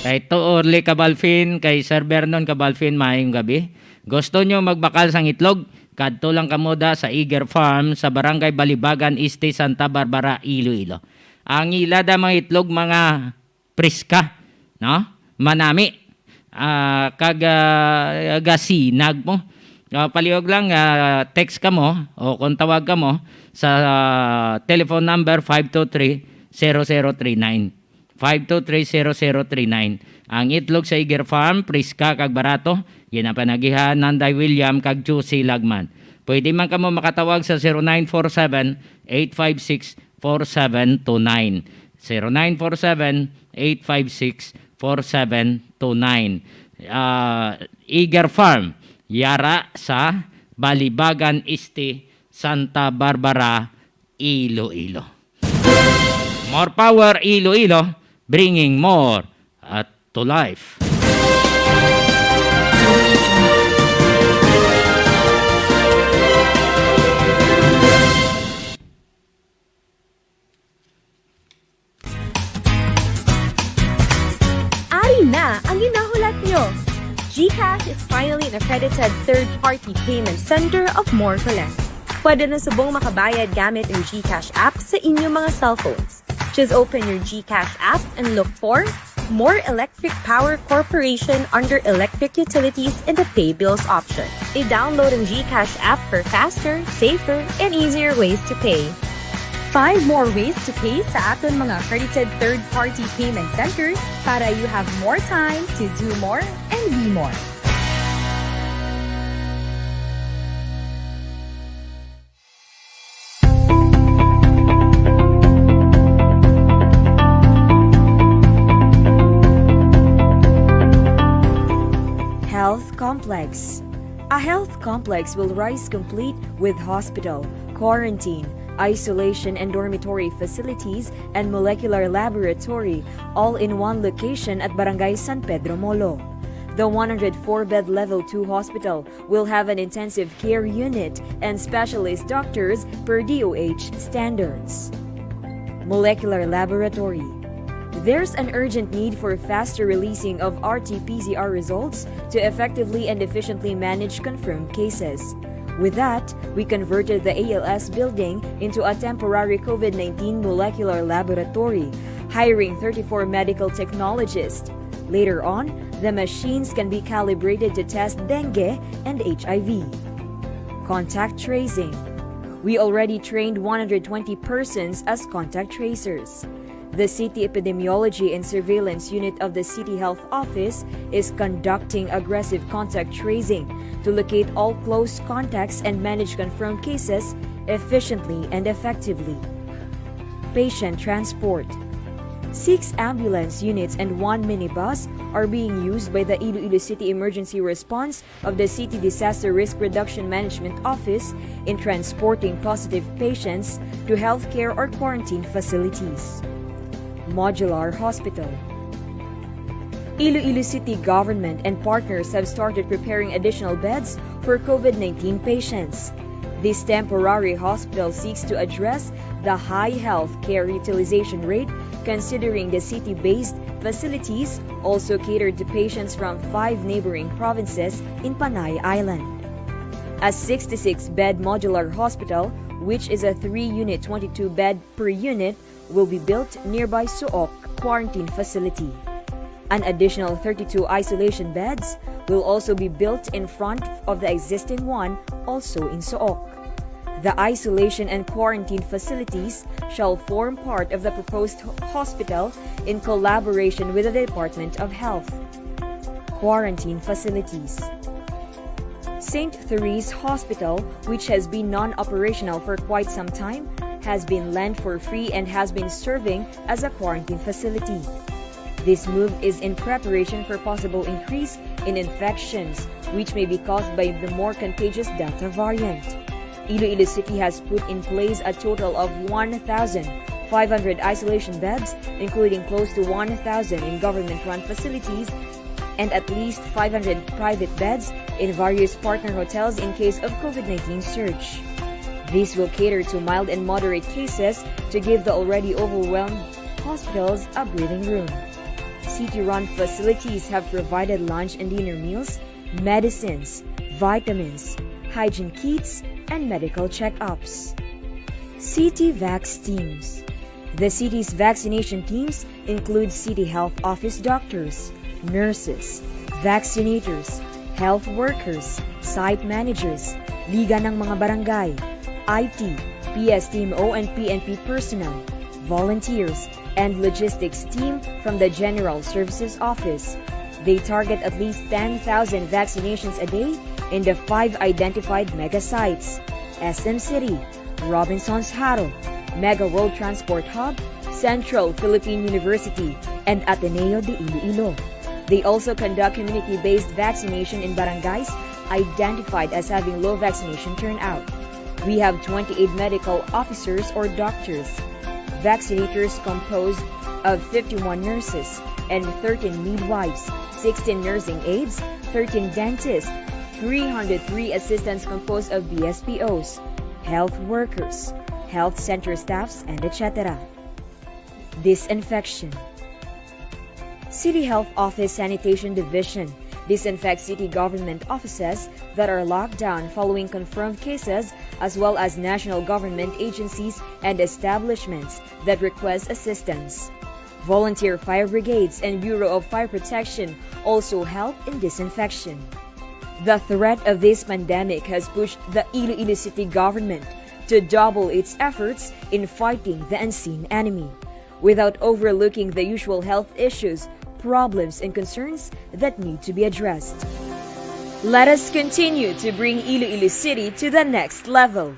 Kay Tuorli Cabalfin, kay Sir Vernon Cabalfin, maayong gabi. Gusto nyo magbakal sang itlog? Kadto lang kamo da sa Eager Farm sa Barangay Balibagan Este, Santa Barbara, Iloilo. Ang ila da mga itlog, mga priska, no? Manami. Ah, kag, ah, gasinag mo. Ah, palihog lang, ah, text kamo o kung tawag kamo sa, ah, telephone number five two three, zero zero three nine. Five two three, zero zero three nine. Ang itlog sa Eager Farm, priska kag barato. Ginapanagihan Nanday William kag Juicy Lagman. Pwede man kamo makatawag sa zero nine four seven, eight five six, four seven two nine. Zero nine four seven, eight five six, four seven two nine. Ah, Eager Farm, yara sa Balibagan Este, Santa Barbara, Iloilo. More power, Iloilo, bringing more, uh, to life. Ari na ang ginahulat nyo! GCash is finally an accredited third-party payment center of More Collect. Pwede na subong makabayad gamit ang GCash app sa inyong mga cellphones. Just open your GCash app and look for More Electric Power Corporation under Electric Utilities in the Pay Bills option. I-download ang GCash app for faster, safer, and easier ways to pay. Find more ways to pay sa aton mga accredited third-party payment centers para you have more time to do more and be more. Health complex. A health complex will rise complete with hospital, quarantine, isolation and dormitory facilities, and molecular laboratory, all in one location at Barangay San Pedro Molo. The one hundred four bed Level two hospital will have an intensive care unit and specialist doctors per DOH standards. Molecular laboratory. There's an urgent need for faster releasing of RT-PCR results to effectively and efficiently manage confirmed cases. With that, we converted the ALS building into a temporary COVID nineteen molecular laboratory, hiring thirty-four medical technologists. Later on, the machines can be calibrated to test dengue and HIV. Contact tracing. We already trained one hundred twenty persons as contact tracers. The City Epidemiology and Surveillance Unit of the City Health Office is conducting aggressive contact tracing to locate all close contacts and manage confirmed cases efficiently and effectively. Patient transport. Six ambulance units and one minibus are being used by the Iloilo City Emergency Response of the City Disaster Risk Reduction Management Office in transporting positive patients to healthcare or quarantine facilities. Modular Hospital. Iloilo City government and partners have started preparing additional beds for COVID nineteen patients. This temporary hospital seeks to address the high health care utilization rate, considering the city-based facilities also catered to patients from five neighboring provinces in Panay Island. A sixty-six bed modular hospital, which is a three-unit, twenty-two bed per unit, will be built nearby Suok Quarantine Facility. An additional thirty-two isolation beds will also be built in front of the existing one, also in Sook. The isolation and quarantine facilities shall form part of the proposed ho- hospital in collaboration with the Department of Health. Quarantine facilities. Saint Therese Hospital, which has been non-operational for quite some time, has been lent for free and has been serving as a quarantine facility. This move is in preparation for possible increase in infections, which may be caused by the more contagious Delta variant. Iloilo City has put in place a total of one thousand five hundred isolation beds, including close to one thousand in government-run facilities and at least five hundred private beds in various partner hotels in case of COVID nineteen surge. This will cater to mild and moderate cases to give the already overwhelmed hospitals a breathing room. City-run facilities have provided lunch and dinner meals, medicines, vitamins, hygiene kits, and medical checkups. City Vax Teams. The city's vaccination teams include City Health Office doctors, nurses, vaccinators, health workers, site managers, Liga ng mga Barangay, I T, P S T M O and P N P personnel, volunteers, and logistics team from the General Services Office. They target at least ten thousand vaccinations a day in the five identified mega sites: S M City, Robinsons Jaro, Mega World Transport Hub, Central Philippine University, and Ateneo de Iloilo. They also conduct community-based vaccination in barangays identified as having low vaccination turnout. We have twenty-eight medical officers or doctors, vaccinators composed of fifty-one nurses and thirteen midwives, sixteen nursing aides, thirteen dentists, three hundred three assistants composed of B S P Os, health workers, health center staffs, and et cetera. Disinfection. City Health Office Sanitation Division disinfects city government offices that are locked down following confirmed cases, as well as national government agencies and establishments that request assistance. Volunteer fire brigades and Bureau of Fire Protection also help in disinfection. The threat of this pandemic has pushed the Iloilo City government to double its efforts in fighting the unseen enemy, without overlooking the usual health issues, problems, and concerns that need to be addressed. Let us continue to bring Iloilo City to the next level.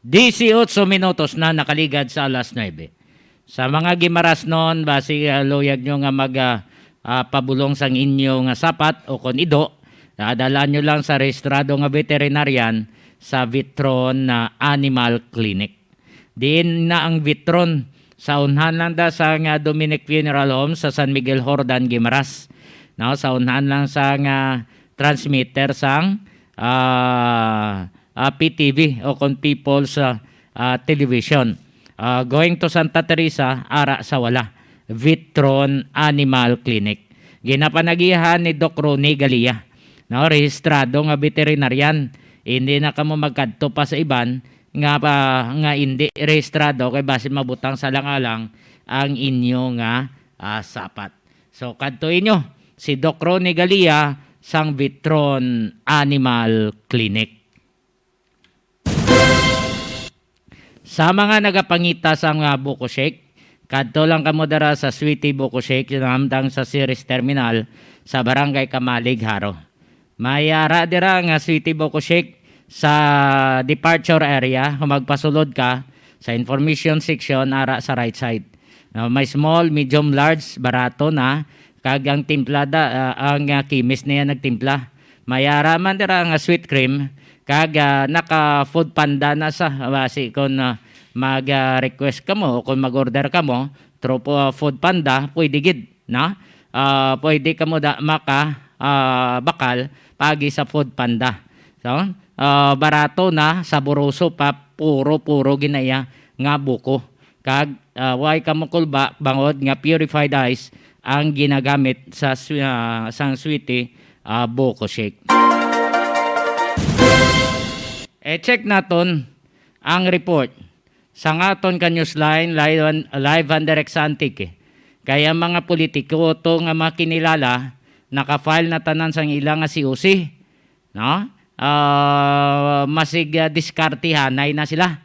Dieciocho minutos na nakaligad sa alas nuebe. Sa mga Guimarasnon, basi, ah, luyag nyo nga mag, ah, ah, pabulong sang inyo nga sapat o kon ido, ah, dala nyo lang sa rehistrado nga veterinarian sa Vitron na Animal Clinic. Diin na ang Vitron? Sa unhan lang da sa nga Dominic Funeral Home sa San Miguel Jordan, Guimaras. No, sa unhan lang sa nga transmitter sang, ah, ah, P T V o kon People's, ah, ah, Television. Ah, going to Santa Teresa, ara sa wala. Vitron Animal Clinic. Ginapanagihan ni Doc Ronnie Galia. No, rehistrado nga veterinarian. Hindi na kamo magkadto pa sa iban nga pa, nga hindi rehistrado kay basi mabutang sa alang-alang ang inyo nga, ah, sapat. So, kadto inyo si Doc Ronnie Galia sang Vitron Animal Clinic. Sa mga nagapangita sa mga buko shake, kadto lang kamo dira sa Sweetie Buko Shake, nahamtang sa Ceres Terminal, sa Barangay Camalig, Jaro. May ara dira nga Sweetie Buko Shake sa departure area. Kung magpasulod ka, sa information section, ara sa right side. No, may small, medium, large, barato na. Kag ang timplada, ah, ang, ah, kimis niya nagtimpla. May ara man dira nga sweet cream. Kag, ah, naka Food Panda na sa, basi kung, ah, mag, ah, request kamo o kung mag-order kamo through po, ah, Food Panda, pwede gid, no? Ah, pwede kamo da maka, ah, bakal paagi sa Food Panda. So, ah, barato na, saboroso pa, puro-puro ginaya nga buko. Kag, ah, way kamo kulba bangod nga purified ice ang ginagamit sa swe-, ah, sang Sweetie, ah, Buko Shake. E-check naton ang report sang aton ka Newsline live, live and direct sa Antique. Kay ang mga politiko to nga mga kinilala, naka-file na tanan sang ila nga C O C, no? Ah, masig, ah, diskartihanay na sila.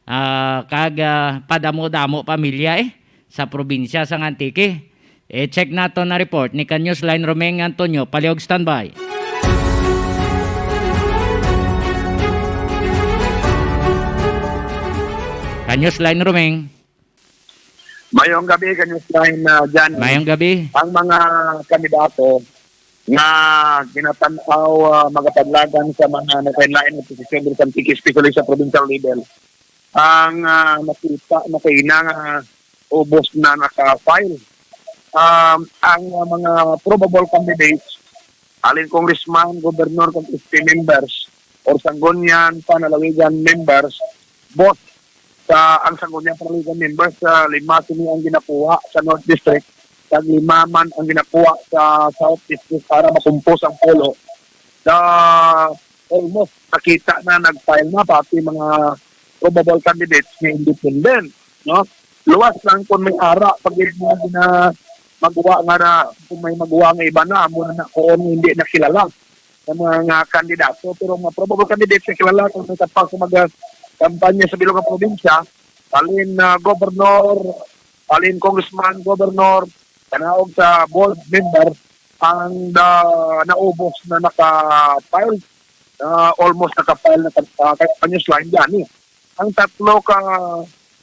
Ah, kag, ah, padamo-damo pamilya, eh, sa probinsya sang Antique. I-check naton na report ni ka Newsline Romeng Antonio. Palihog standby. Ka Newsline Romeng. Mayong gabi, ka Newsline, ah, Johnny. Mayong gabi. Ang mga kandidato nga ginatan-aw, ah, magapadlagan sa mga naglain-lain nga posisyon diri sa Antique, especially sa provincial level, ang, ah, nakita, nakaina nga ubos na naka-file. Um, ang, ah, mga probable candidates, halin congressman, governor, kag S P members, or Sangguniang Panlalawigan members, both sa, ang Sangguniang Panlalawigan members, sa lima sini ang ginakuha sa North District, kag lima man ang ginakuha sa South District para makumpos ang pulo. The, almost nakita na nag-file na pati mga probable candidates nga independent, no? Luwas lang kung may ara pa gid nga gina-, magawa nga na, kung may magawa nga iba na, amo na na, kung hindi nakilala sa mga nga kandidato. Pero mga probable candidates nga kilala kung may tapang sa mga kampanya sa bilog nga probinsya, halin, ah, gobernador, halin congressman, gobernador, kanaog sa board member, ang na-, naubos na naka-file, ah, almost naka-file na ka-, ah, ka-, ka Newsline gani. Ang tatlo ka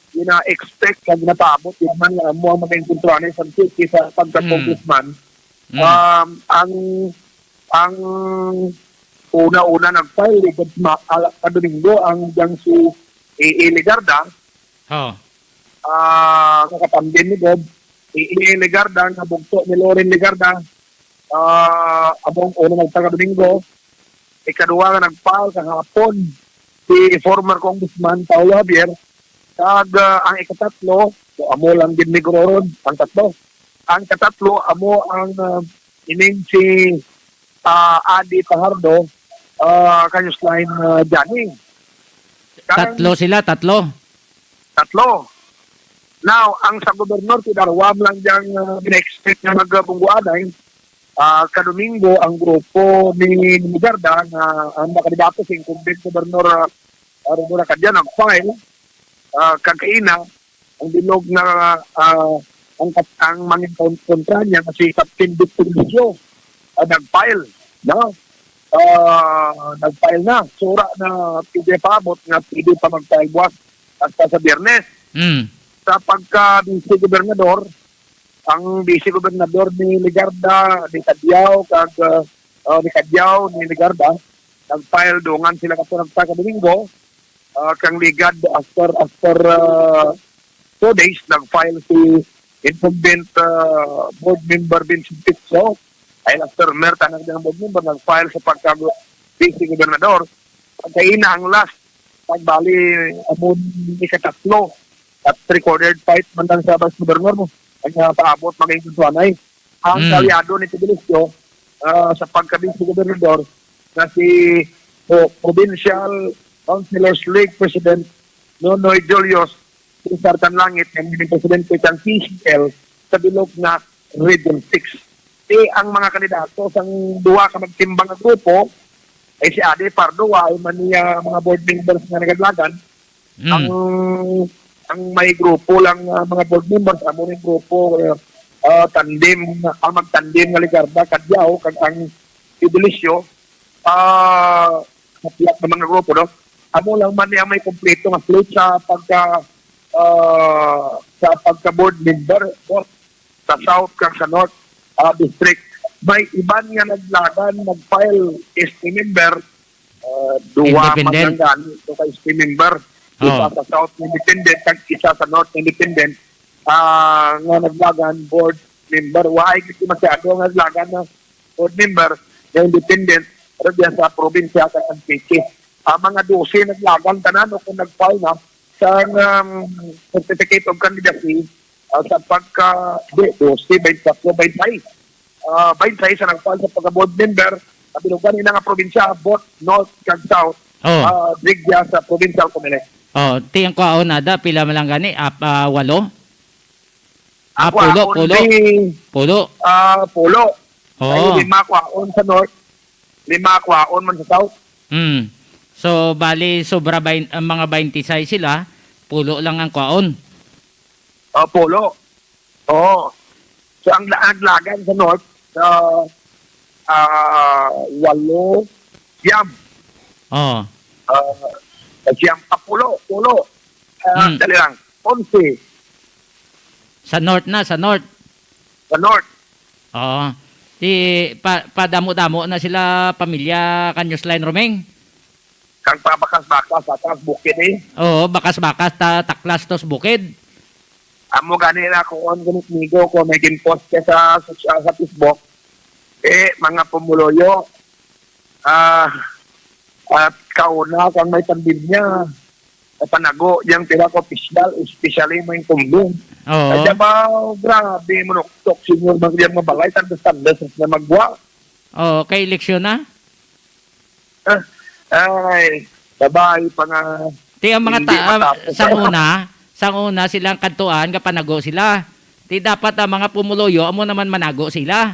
gina-expect nga ginapaabot, yun man nga amo ang mag-encontro ani sa Antique sa Mm. pagka-congressman. Mm. Um, ang, ang una-una nag-file, ligad ma-, ala-, ka Domingo, ang diyang si A A Legarda, Oh. ah, nga katandem ni Gob, A A Legarda, nga bugto ni Loren Legarda, ah, among una nagtag-, ka Domingo. Ikaduha nga nag-file kahapon, si former Congressman Paolo Javier. Kag, ah, ang ikatatlo, so, amo lang gid ni Gob, ang tatlo. Ang katatlo, amo ang, ah, ining si, ah, Adi Fajardo, ah, ka Newsline, ah, Johnny. Kang Tatlo sila, tatlo. Tatlo. Now, ang sa gobernador, si Darwam lang diyang, ah, gina-expect nga magabungguanay. Ah, ka Domingo, ang grupo ni Legarda nga ang mga kandidato si incumbent Gobernador, ah, Rhodora Cadiao nag-file, ah, kag kaina, ang bilog na, ah, ang kat-, ang mangin kon-, kontra niya nga si Captain Victor Lucio, ah, nag-file, no? Ah, nag-file na. Sura na pwede paabot nga pwede pa mag-file buwas hasta sa Biyernes. Mm. Sa pagka-vice gobernador, ang vice gobernador ni Legarda, ni Cadiao, kag, ah, ah, ni Cadiao, ni Legarda, nag-file dungan sila kato nagta ka Domingo, ah, kang ligad after, after, ah, two days, nag-file si incumbent, ah, board member Vincent Pizzo, ay after mayor, tanang diyang board member, nag-file sa pagka-vice gobernador. Pagkaina ang last, pagbali, amo ni ikatatlo, at recorded fight man lang sa vice governor mo. Ang, ah, paabot maging kuntuanay. Ang Mm. kalyado ni Fidelisio, ah, sa pagka-vice gobernador na si, o, Provincial Councilors League President Nonoy Julius, si Sartan Langit, ang naging presidente sang P C L sa bilog nga Region six. Di ang mga kandidato sang duha ka magtimbang nga grupo, ay si Adi Pardo, wa man niya mga board members nga nagadlagan. Mm. Ang, ang may grupo lang, ah, mga board members, amo ning grupo, ah, ah, tandem, ang magtandem nga Legarda, Cadiao, kag ang Fidelisio, ah, sa pihak ng mga grupo, no? Amo lang man niya may kompleto nga slate sa pagka, ah, sa pagka board member, no? Sa South kag sa North, ah, District. May iban nga naglagan, nag-file S T member, ah, duwa man Independent. lang gani, ito ka S T member. Isa Oh. sa South Independent, kag isa sa North Independent, ah, nga naglagan board member. Waay gid masyado nga naglagan na board member nga independent, pero diyan sa probinsya sa Antique. Ang mga dose naglagan tanan o kung nag-file na sa, um, certificate of candidacy, ah, sa pagka, di, dose, twenty-four, twenty-five. Ah, twenty-five sa nag-file sa pagka-board member, sa binugan ina nga probinsya, both North kag South, Oh. ah, digya sa provincial Comelec. Oh, ti ang kwaon na da, pila man lang gani? Ap-, ah, walo? Ah, Ang pulo, kwaon pulo. di, Pulo. ah, pulo. Oo. Ay, lima kwaon sa north, lima kwaon man sa south. Hmm. So, bali, sobra bain-, ang mga twenty-six sila, pulo lang ang kwaon. Ah, pulo. Oo. So, ang la-, ang lagan sa north, ah, ah, walo, siyam. Oh. Ah, siyam, ah, pulo, pulo. Ah, Hmm. dali lang. Onse Sa north na, sa north. sa north. Oo. Di pa, padamo-damo na sila pamilya kan Newsline Roming. Kang pabakas-bakas, atas bukid eh. Oo, bakas-bakas ta, taklas tos bukid. Amo gani na kuon gani, amigo, kung may ginpost ka sa, sa, sa Facebook, eh, mga pumuluyo, ah, at kauna kang may pandemya, napanago yang pila ka opisyal, especially mga incumbent. Oo. Kaya ba, grabe, manuktok, senyor, mga, mga balay, tandas-tandas na magwa. Oo, kay eleksyon na? Ah, ay, babae pa nga Ti ang mga hindi ta-, ah, matapos. Sang una, sang una silang kadtuan, gapanago sila. Ti dapat ang mga pumuluyo, amo naman manago sila.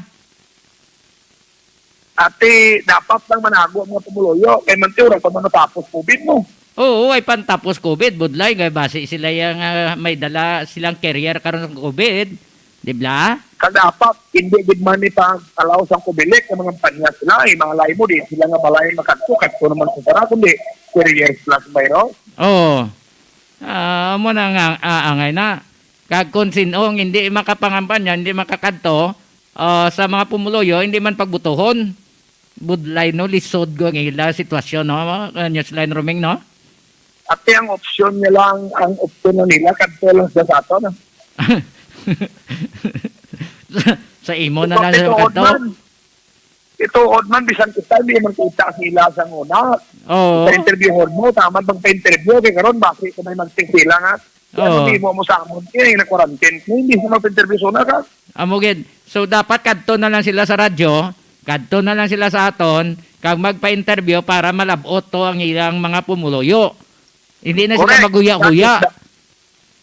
Ati, dapat lang manago ang mga pumuluyo. Kay man, ti, wala pa man natapos COVID mo. Oo, ay pantapos COVID, budlay, kay basi sila yang, ah, may dala silang carrier karon sa COVID, di ba? Kag dapat, hindi gid man ni pag-allow sang Comelec nga mangampanya sila. Eh, malay mo, di sila nga balay makadto, kadto naman sa sara, kundi carrier sila sa bayro. Oo. Ah, amo na nga, ah, angay na. Kag kung sin-o ang hindi makapangampanya, hindi makakadto, ah, sa mga pumuluyo, hindi man pagbutuhon. Budlay, no? Lisod ko ang ila sitwasyon, no? Ah, Newsline Roming, no? Ati ang opsyon niya lang, ang opsyon na nila, kadto lang sa, sa ato, no? Sa, sa imo na Ito, lang sa ito, kadto. Man. Ituod man, bisan kita, hindi man kita sila sa una. Oo. Sa interviewhon mo, tama bang pa-interview? Kaya karon, bakit kung may mag-text sila nga, "Ano Oo. di mo mo sa amon? Eh, na-quarantine." Hindi mo mag-interview sa una ka. Amo gid. So, dapat kadto na lang sila sa radyo, kadto na lang sila sa aton, kag magpa-interview para malab-ot to ang ilang mga pumuluyo. Hindi na sila Correct. Maguya-huya. That is the,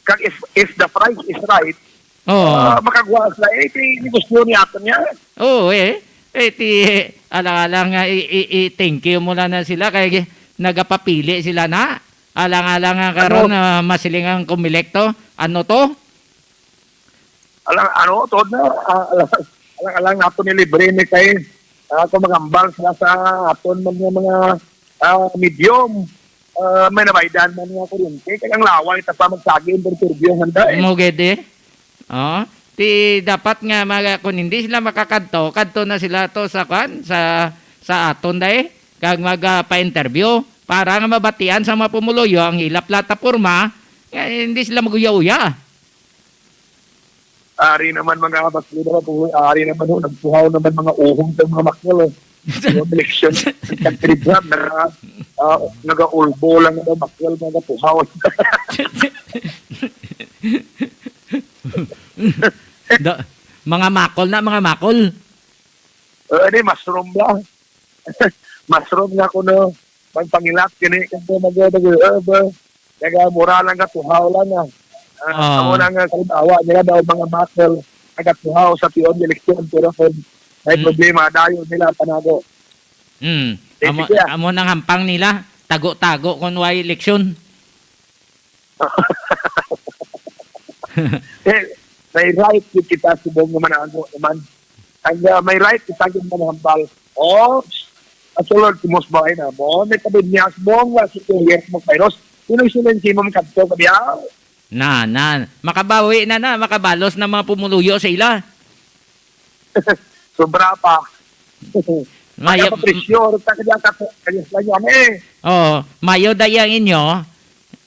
kag if, if the price is right, Oo. ah, makagwa sila. Eh, ti-, negosyo ni ato niya. Oo, eh. Eh, ti-, alang-alang nga i-, i-, i-, thank you mo lang na sila kay gi-, nagapapili sila na. Alang-alang nga karon, Ano? ah, masiling ang Comelec to. Ano to? Alang, ano, tuod na, ah, alang, alang, alang nato ni libre ni kay, ah, kung magambal sila sa aton man nga mga, ah, medium, ah, may nabaydan man nga kuryente. Kaya ang laway, ta pa magsagi, interview, handa eh. Mo gid eh. Oh, ti dapat nga mga, kung hindi sila makakadto, kadto na sila to sa kwan, sa, sa aton dai, kag mag, ah, pa-interview para nga mabatian sa mga pumuluyo ang ila plataporma, nga hindi sila maguya-uya. Ari naman mga baklo na po, ari naman ho, nagpuhaw naman mga uhong sa mga maklo. Yung eleksyon, nagtribwat, naga, ah, nagaulbo lang ang baklo, nagapuhaw. Da-, mga makol na, mga makol. Eh, di, mushroom ba? Mushroom nga kuno, magpangilat gani, kanto mag-, mag-, uh, ba? Naga mura lang ka, tuhaw lang, ah. Ah, Ah. Amo na nga, kalimbawa, nila daw mga makol, nagatuhaw sa tion eleksyon, pero kung may Hmm. problema, dayon nila panago. Hmm. Eh, Amo, sige, ah. Amo nang hampang nila, tago-tago kung way eleksyon. Eh, may right gid kita subong nga manago naman. Ang, ah, may right kita gid manahambal. Oh, ang sulod, kumos ba ay na mo? May kabinyas mo nga si Kuya Mong Virus. Sino, sino yung sino mo kadto ka biya? Na, na. Makabawi na na, makabalos na mga pumuluyo sa ila. Sobra pa. Mayo, Kaya pa presyo, ta kaya ka, kaya sa yan eh. Oo, mayo da yang inyo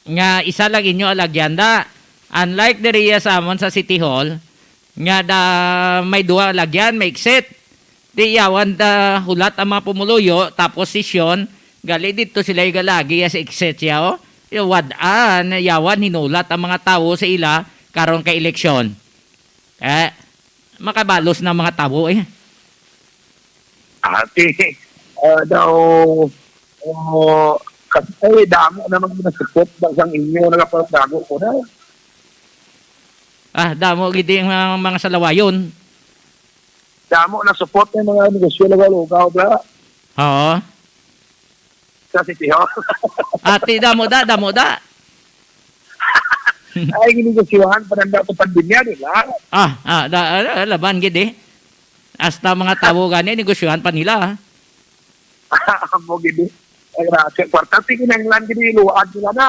nga isa lang inyo alagyan da. Unlike diri sa amon sa City Hall, nga da may duha alagyan, may exit. Di yawan da hulat ang mga pumuluyo, tapos sesyon, gali dito sila igalagi sa exit siya, oh. Yung wad-an, yawan hinulat ang mga tawo sa ila karon kay eleksyon. Eh, makabalos na mga tawo, eh. Ati, ah, daw, oh, Kasi, ay, damo na mga nasupport ba sang inyo, nagapagago ko na. Ah, damo gid ang mga, mga salawayon. Damo na support ng mga negosyo, lugaw-lugaw, bla. Oo. Sa City Hall. Ati, damo da, damo da. Ay, ginegosyohan pa nanda to pandemya, di ba? Ah, ah, da, ah, laban gid eh. Hasta mga tawo gani, negosyohan pa nila, ah. Amo gid eh. Ay, grabe. Kwarta, sige, nanglan gid, iluwaan nila na.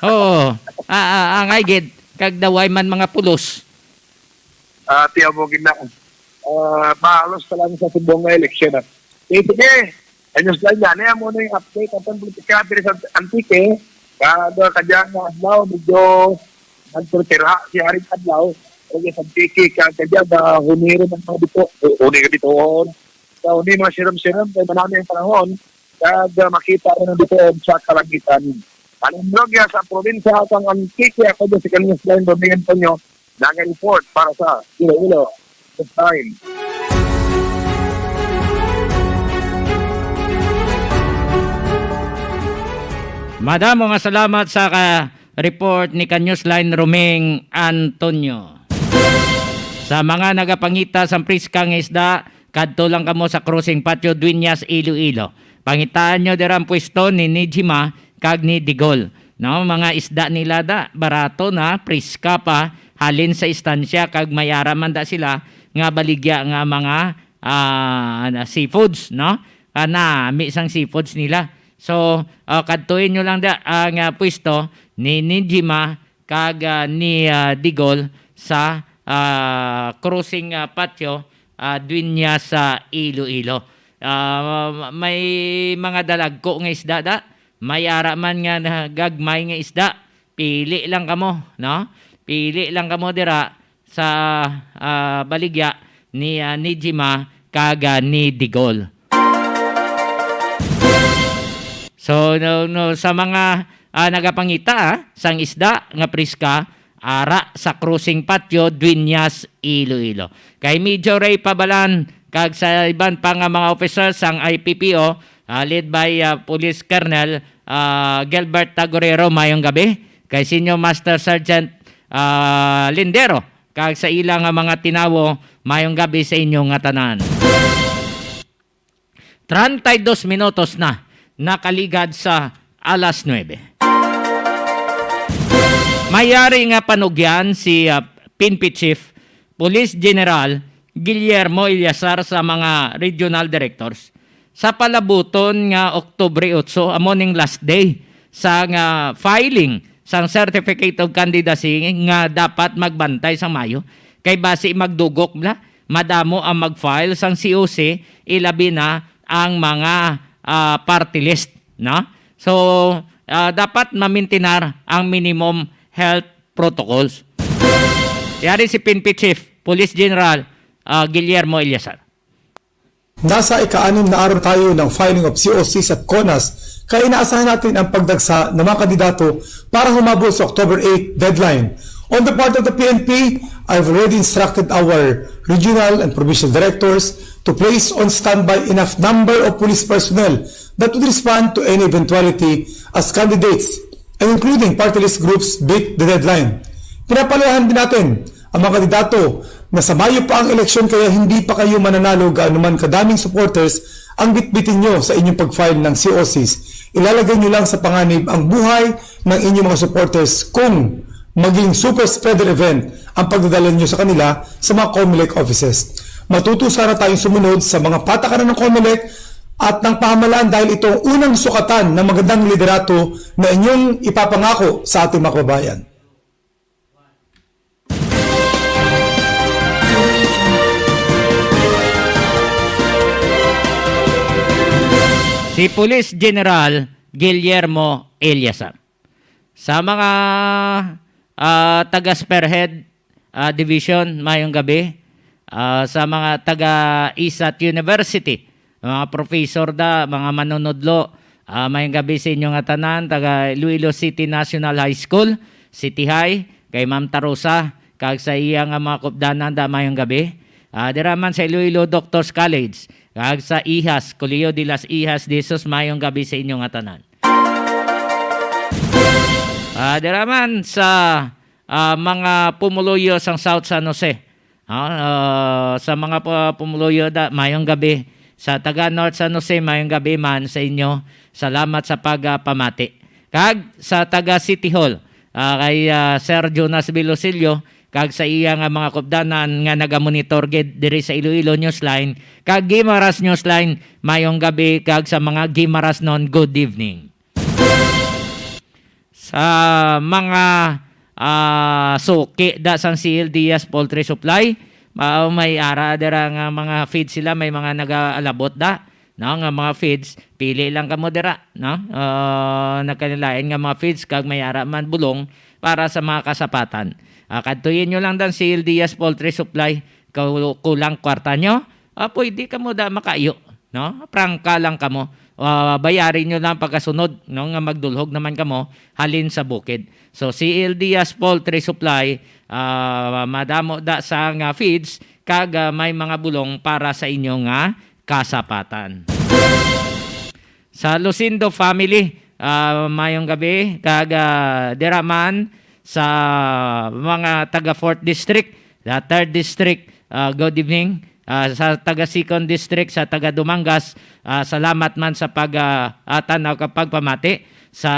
Oo. Ah, ah, angay gid. Kag daway man mga pulos. Ah, tiyan mo gid na. Ah, balos ka lang sa subong nga eleksyon, ah. Eh, sige. Anyos lang yan. Eh, amo na yung update. Atong politika diri sa Antique. Kada kadya nga adlaw, medyo nagtutira si Haring Adlaw. Kaya sa Antique, ka-, kadya nga huniron ang mga bito. Huni ka bitoon. Sa huni, mga siram-siram, kay manami ang panahon. Kag, ah, makita rin ang bitoon sa kalangitan. Ang Imbrogya sa probinsya sang Antique, ako dyan si Kanyas Line, Rodney Antonio, nag-report para sa Iloilo. This time. Madamo nga salamat sa ka-, report ni Kanyos Line Roming Antonio. Sa mga nagapangita sang priska nga isda, kadto lang kamo sa Crossing Patio, Dueñas, Iloilo. Pangitaan nyo dira ang pwesto ni Nijima kag ni Digol. No, mga isda nila da, barato na, priska pa, halin sa istansya, kag may ara man da sila nga baligya nga mga, ah, na seafoods, no? Ah, nami sang seafoods nila. So, ah, kadtuin nyo lang da ang, ah, pwesto ni Nijima kag, ah, ni, ah, Digol sa, ah, crossing, ah, patio, ah, Dueñas sa Iloilo. Ah, may mga dalagko nga isda da, may ara man nga na-, gagmay nga isda. Pili lang kamo, no? Pili lang kamo dira sa, ah, baligya ni, ah, Nijima kag, ah, ni Digol. So, no, no, sa mga, ah, nagapangita, ah, sang isda nga priska, ara sa Crossing Patio, Dueñas, Iloilo. Kay Major Ray Pabalan, kag sa iban pa nga mga officers sang I P P O, ah, led by, ah, Police Colonel, ah, Gilbert Tagorero, mayong gabi. Kay Senior Master Sergeant, ah, Lindero, kag sa ila nga mga tinawo, mayong gabi sa inyo nga tanan. Treinta y dos minutos na nakaligad sa alas nuebe. May ari nga panugyan si, ah, P N P Chief Police General Guillermo Eleazar sa mga regional directors sa palabuton nga Oktubre otso, amo ning last day sa nga filing sang Certificate of Candidacy nga dapat magbantay sang Mayo. Kay basi magdugok bla, madamo ang mag-file sang C O C, ilabi na ang mga, ah, party list, no? So, ah, dapat mamintinar ang minimum health protocols. Yari si P N P Chief Police General, ah, Guillermo Eleazar. Nasa ika-anim na araw tayo ng filing of C O Cs at CONAs, kaya inaasahan natin ang pagdagsa ng mga kandidato para humabol sa October eight deadline. On the part of the P N P, I've already instructed our regional and provincial directors to place on standby enough number of police personnel that would respond to any eventuality as candidates and including party list groups beat the deadline. Pinapalalahan din natin ang mga kandidato na sa Mayo pa ang eleksyon kaya hindi pa kayo mananalo gaano man kadaming supporters ang bitbitin nyo sa inyong pag-file ng C O Cs. Ilalagay nyo lang sa panganib ang buhay ng inyong mga supporters kung maging super spreader event ang pagdadala nyo sa kanila sa mga Comelec offices. Matuto sana tayong sumunod sa mga patakaran ng Comelec at ng pamahalaan dahil ito ang unang sukatan ng magandang liderato na inyong ipapangako sa ating mga kababayan. Si Police General Guillermo Eleazar. Sa mga, ah, taga Spearhead, ah, Division, mayong gabi. Ah, sa mga taga ISAT University, mga professor da, mga manunudlo, ah, mayong gabi sa inyo nga tanan, taga Iloilo City National High School, City High, kay Ma'am Tarosa, kag sa iya nga mga kupdanan da, mayong gabi. Ah, dira man sa Iloilo Doctors College, kag sa IHAS, Colegio de las Hijas de Jesus, mayong gabi sa inyo nga tanan. Ah, dira man sa, ah, mga pumuluyo sang South San Jose. Ah, ah, sa mga pa-, pumuluyo da, mayong gabi. Sa taga North San Jose, mayong gabi man sa inyo. Salamat sa pagpamati. Kag sa taga City Hall, ah, kay, ah, Sir Jonas Velosillo, kag sa iya nga mga kupdanan nga nagamonitor gid diri sa Iloilo Newsline, kag Guimaras Newsline, mayong gabi, kag sa mga Guimaras non, good evening. Sa mga, ah, suki da sang C L Diaz Poultry Supply, mao may ara dira nga mga feed sila, may mga nagaalabot da, no, nga mga feeds, pili lang kamo dira, no? Ah, nagkalain nga mga feeds kag may ara man bulong para sa mga kasapatan. Ah, kadtuyin nyo lang dan C L Diaz Poultry Supply, ku-, kulang kwarta nyo, ah, pwede kamo da makaayo, no? Prangka lang kamo. Ah, bayari nyo lang pagkasunod, no, nga magdulhog naman kamo halin sa bukid. So, C L Diaz Poultry Supply, ah, madamo da sa nga feeds kag, ah, may mga bulong para sa inyo nga kasapatan. Sa Lucindo family, ah, mayong gabi, kag, ah, dira man sa mga taga Fourth District, the Third District, ah, good evening. Ah, sa taga Second District, sa taga Dumangas, ah, salamat man sa pag, ah, ah, tanaw kag pagpamati. Sa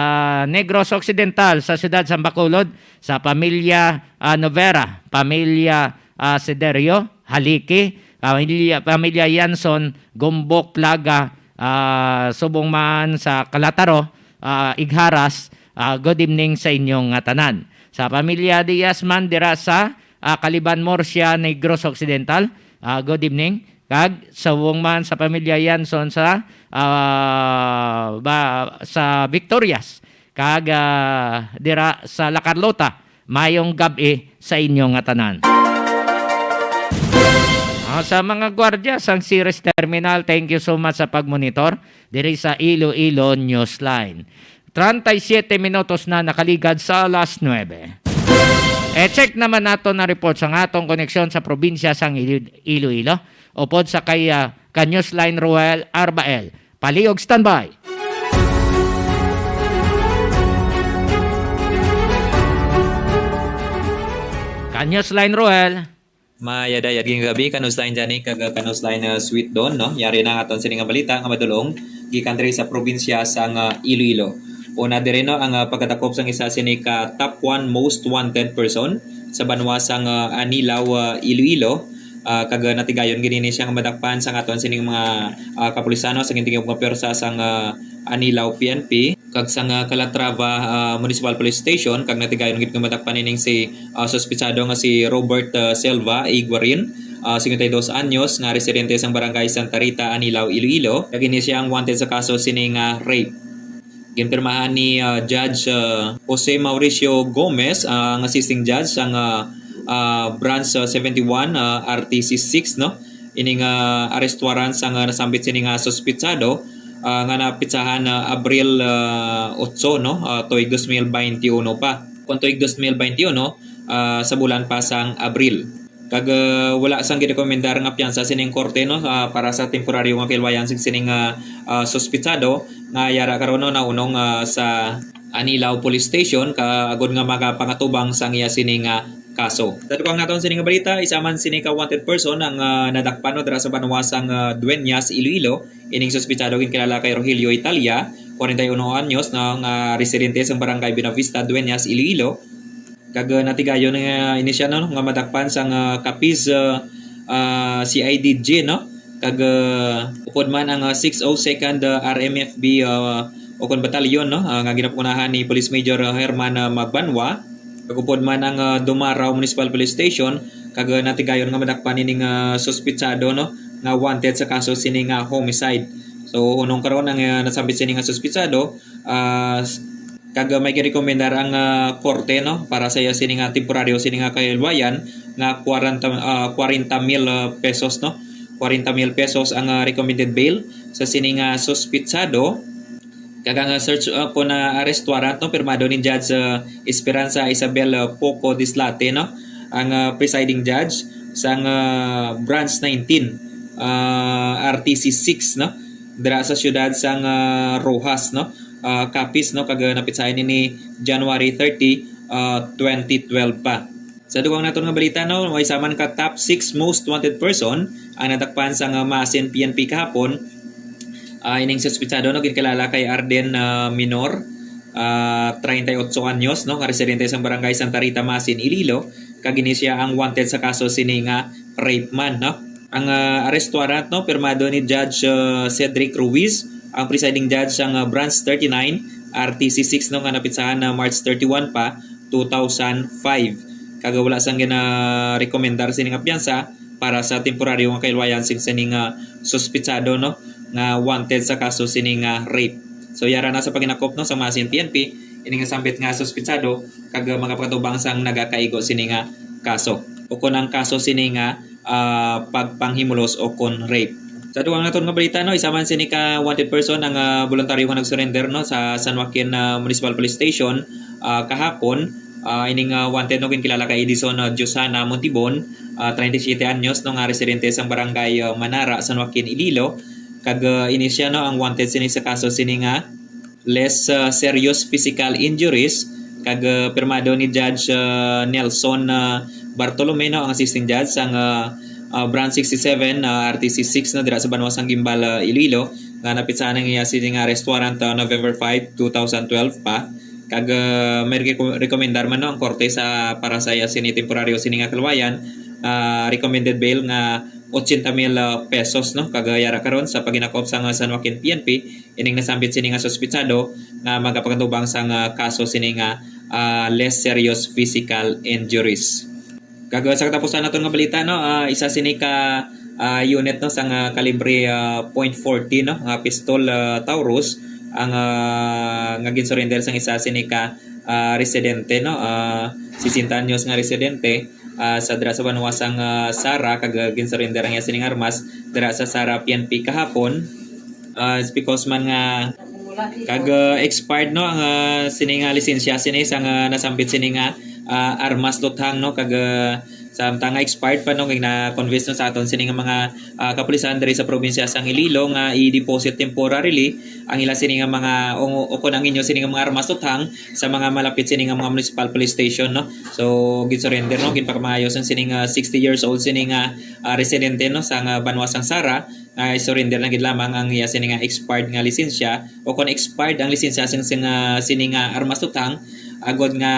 Negros Occidental, sa siyudad sa Bacolod, sa pamilya, ah, Novera, pamilya, ah, Siderio, Haliki, pamilya, pamilya Yanson, Gumbok, Plaga, ah, subong man sa Kalataro, ah, Igharas, ah, good evening sa inyong nga tanan. Sa pamilya Diaz man dira sa, ah, Caliban, Murcia, Negros Occidental, ah, good evening. Kag subong man sa pamilya Yanson sa, ah, ba, sa Victorias, kag, ah, dira sa La Carlota, mayong gab-i sa inyo nga tanan. Ah, sa mga gwardya sang Ceres Terminal, thank you so much sa pagmonitor diri sa Iloilo Newsline. Treinta y siete minutos na nakaligad sa alas nuebe. E-check naman nato na report sa atong koneksyon sa probinsya sang Ilo-, Iloilo, upod sa kay, ah, ka Newsline Roel Arbael. Palihog standby. Ka Newsline Roel. Mayadayag nga gabi, ka Newsline Johnny, kag ka Newsline, uh, Sweet Don, no? Yari na ang aton sini nga balita nga madulong gikan diri sa probinsya sang, uh, Iloilo. Una diri, no, ang, uh, pagkadakop sang isa sini ka top one most wanted person sa banwa sang, uh, Anilao, uh, Iloilo. Ah, kag, ah, natigayon gid ini siya nga madakpan sang aton sining mga, ah, kapulisan, no, sa gintingog nga pwersa sang, ah, Anilao P N P kag sang, ah, Calatrava, ah, Municipal Police Station, kag natigayon gid nga madakpan ining si, ah, suspitsado nga si Robert, ah, Silva Iguarin, ah, cincuenta y dos anyos, nga residente sang Barangay Santa Rita, Anilao, Iloilo. Kag ini siya ang wanted sa kaso sini nga rape. Ginpirmahan ni, ah, Judge, ah, Jose Mauricio Gomez, ah, ang assisting judge sang, ah, ah, Branch, ah, seventy-one, ah, R T C six, no? Ining, ah, arrest warrant sang, ah, nasambit sini nga suspitsado, ah, nga napitsahan, ah, Abril, ah, otso, no? Ah, tuig dos mil baynte uno pa. Kung tuig dos mil baynte uno, ah, sa bulan pa sang Abril. Kag, ah, wala sang girekomendar nga piyansa sining korte, no, ah, para sa temporaryo nga kahilwayan sing sining, ah, ah, suspitsado nga yara karon, no, naunong, ah, sa Anilao Police Station ka agod nga makapangatubang sang iya sini nga kaso. Tadukang naton sini nga balita, isa man sini ka wanted person ang, ah, nadakpan, no, dira sa banwa sang, ah, Dueñas, Iloilo. Ining suspitsado ginkilala kay Rogelio Italia, kwarenta y uno anyos, no, nga residente sa Barangay Buenavista, Dueñas, Iloilo. Kag, uh, natigayon nga ini siya, no, nga madakpan sang, uh, Capiz, uh, uh, C I D G, no? Kag, uh, upod man ang, uh, six oh second, uh, R M F B, uh, ukon batalyon, no, uh, nga ginapangunahan ni Police Major, uh, Herman, uh, Magbanwa. Kag upod man ang, uh, Dumarao Municipal Police Station, kag, uh, natigayon nga madakpan ining, uh, suspitsado, no, nga wanted sa kaso sini nga homicide. So, hunong karon ang, uh, nasambit sini nga suspitsado, uh, s-, kag, uh, may girekomendar ang, ah, korte, no, para sa iya sini nga temporaryo sini nga kahilwayan nga kwarenta, ah, kwarenta mil, ah, pesos, no? Kwarenta mil pesos ang, ah, recommended bail sa sini nga suspitsado. Kag ang, ah, search, ah, po na arrest warrant, no, pirmado ni Judge, ah, Esperanza Isabel, ah, Poco Dislate, no, ang, ah, presiding judge sang, ah, Branch nineteen, ah, R T C six, no, dira sa siyudad sang, ah, Roxas, no. ah, copies, no, kag, ah, napitsayan ini January thirty, ah, twenty twelve pa. Sa dugang naton nga balita, no, way sa man ka top six most wanted person ang nadakpan sang, ah, Masin P N P kahapon. Ah, ining suspitsado, no, ginkilala kay Arden, ah, Minor, ah, treinta y ocho anyos, no, nga residente sa barangay Santa Rita, Masin, Iloilo, kag ini sia ang wanted sa kaso sini nga rape man, no. Ang, ah, arrest warrant, no, pirmado ni Judge, ah, Cedric Ruiz, ang presiding judge sang, ah, Branch thirty-nine, R T C six, no, nga napitsahan na March thirty-one pa, two thousand five. Kag wala sang gina-rekomendar sini nga piyansa para sa temporaryo nga kahiluwayan sing sini nga suspitsado, no, nga wanted sa kaso sini nga rape. So, yara na sa paghinakop, no, sa Masin P N P, ini nga sambit nga suspitsado kag, ah, magapakatubang sang nagakaigo sini nga kaso, o kon ang kaso sini nga, ah, pagpanghimulos o kon rape. Sa dugang naton nga balita, no, isa man sini ka wanted person ang, ah, voluntaryo nga nag-surrender, no, sa San Joaquin, ah, Municipal Police Station, ah, kahapon. Ah, ining, ah, wanted, no, ginkilala kay Edison, ah, Diosana Montibon, ah, treinta y siete anyos, no, nga residente sang barangay, ah, Manara, San Joaquin, Iloilo. Kag, ah, ini sia, no, ang wanted sini sa kaso sini nga less, ah, serious physical injuries, kag, ah, pirmado ni Judge, ah, Nelson, ah, Bartolome, no, ang assisting judge sang, ah, ah, Branch sixty-seven, ah, R T C six, no, dira sa banwa sang Guimbal, ah, Iloilo, nga napitsahan ang iya sini nga arrest warrant, ah, November five, two thousand twelve pa. Kag, ah, may reco-, rekomendar man, no, ang korte sa para sa iya sini temporaryo sini nga kaluwayan, ah, recommended bail nga ochenta mil, ah, pesos, no? Kag, ah, yara karon sa paghinakop sang, ah, San Joaquin P N P, ining nasambit sini nga suspitsado nga magapakatubang sang, ah, kaso sini nga, ah, less serious physical injuries. Kag, ah, sa katapusan naton nga balita, no, ah, isa sini ka, ah, unit, no, sang, ah, kalibre, ah, point forty, no, nga pistol, ah, Taurus ang, ah, nga ginsurrender sang isa sini ka, ah, residente, no, ah, sesenta anyos nga residente, ah, sa dira sa banwa sang, ah, Sara, kag, ah, ginsurrender ang iya sining armas dira sa Sara P N P kahapon. Ah, it's because man nga kag, ah, expired, no, ang, ah, sini nga lisensya sini sang, ah, nasambit sini nga, ah, armas luthang, no, kag, ah, samtang nga expired pa, no, nga na-convince, no, sa aton sini nga mga, ah, kapulisan diri sa probinsya sang Iloilo nga i-deposit temporarily ang ila sini nga mga, o, o kon ang inyo sini nga mga armas luthang sa mga malapit sini nga mga municipal police station, no. So, gin-surrender, no, ginpakamaayos ang sini nga sixty years old sini nga, ah, residente, no, sa nga banwa sang Sara, nga i-surrender na gid lamang ang iya sini nga expired nga lisensya, o kon expired ang lisensya sing, sing, ah, sini nga armas luthang, agod nga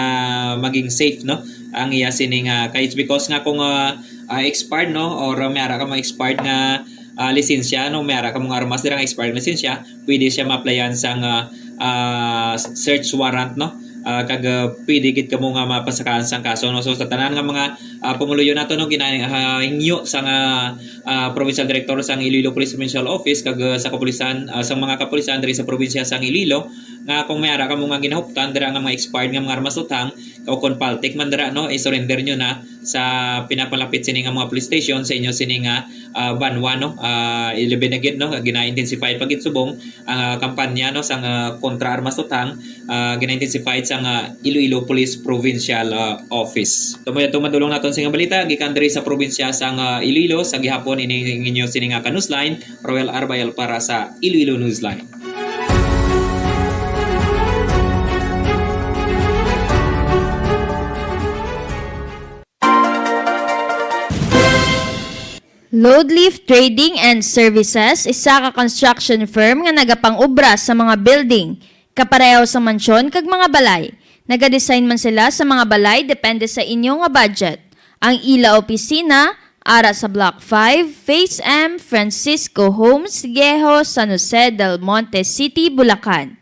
maging safe, no, ang iya sini nga, kay it's because nga kung, ah, ah, expired, no, or may ara ka mga expired nga, ah, lisensya, no, may ara ka mga armas dira nga expired nga lisensya, pwede siya ma-applyan sang, ah, ah, search warrant, no. Ah, kag, ah, pwede gid kamo nga mapasakaan sang kaso, no. So, sa tanan nga mga, ah, pumuluyo nato, no, ginahingyo sang, ah, ah, Provincial Director sang Iloilo Police Provincial Office kag, ah, sa kapulisan, ah, sa mga kapulisan diri sa probinsya sang Iloilo, nga kung may ara kamo nga ginahuptan dira nga mga expired nga mga armas luthang, o kon paltik man dira, no, i-surrender nyo na sa pinapalapit sini nga mga police station sa inyo sini nga, ah, banwa, no. Ah, ilabi na gid, no, gina-intensify pa gid subong ang, ah, kampanya, no, sang, ah, kontra armas luthang, ah, gina-intensify sang, ah, Iloilo Police Provincial, ah, Office. Tumoy ato madulong naton sini nga balita gikan diri sa probinsya sang, ah, Iloilo. Sa gihapon, ini ang inyo sini nga ka-newsline, Roel Arbayal para sa Iloilo Newsline. Loadlift Trading and Services, isa ka construction firm nga nagapang-obra sa mga building, kapareho sa mansyon kag mga balay. Nagadesign man sila sa mga balay depende sa inyo nga budget. Ang ila opisina ara sa Block five, Phase M, Francisco Homes, Viejo, San Jose del Monte City, Bulacan.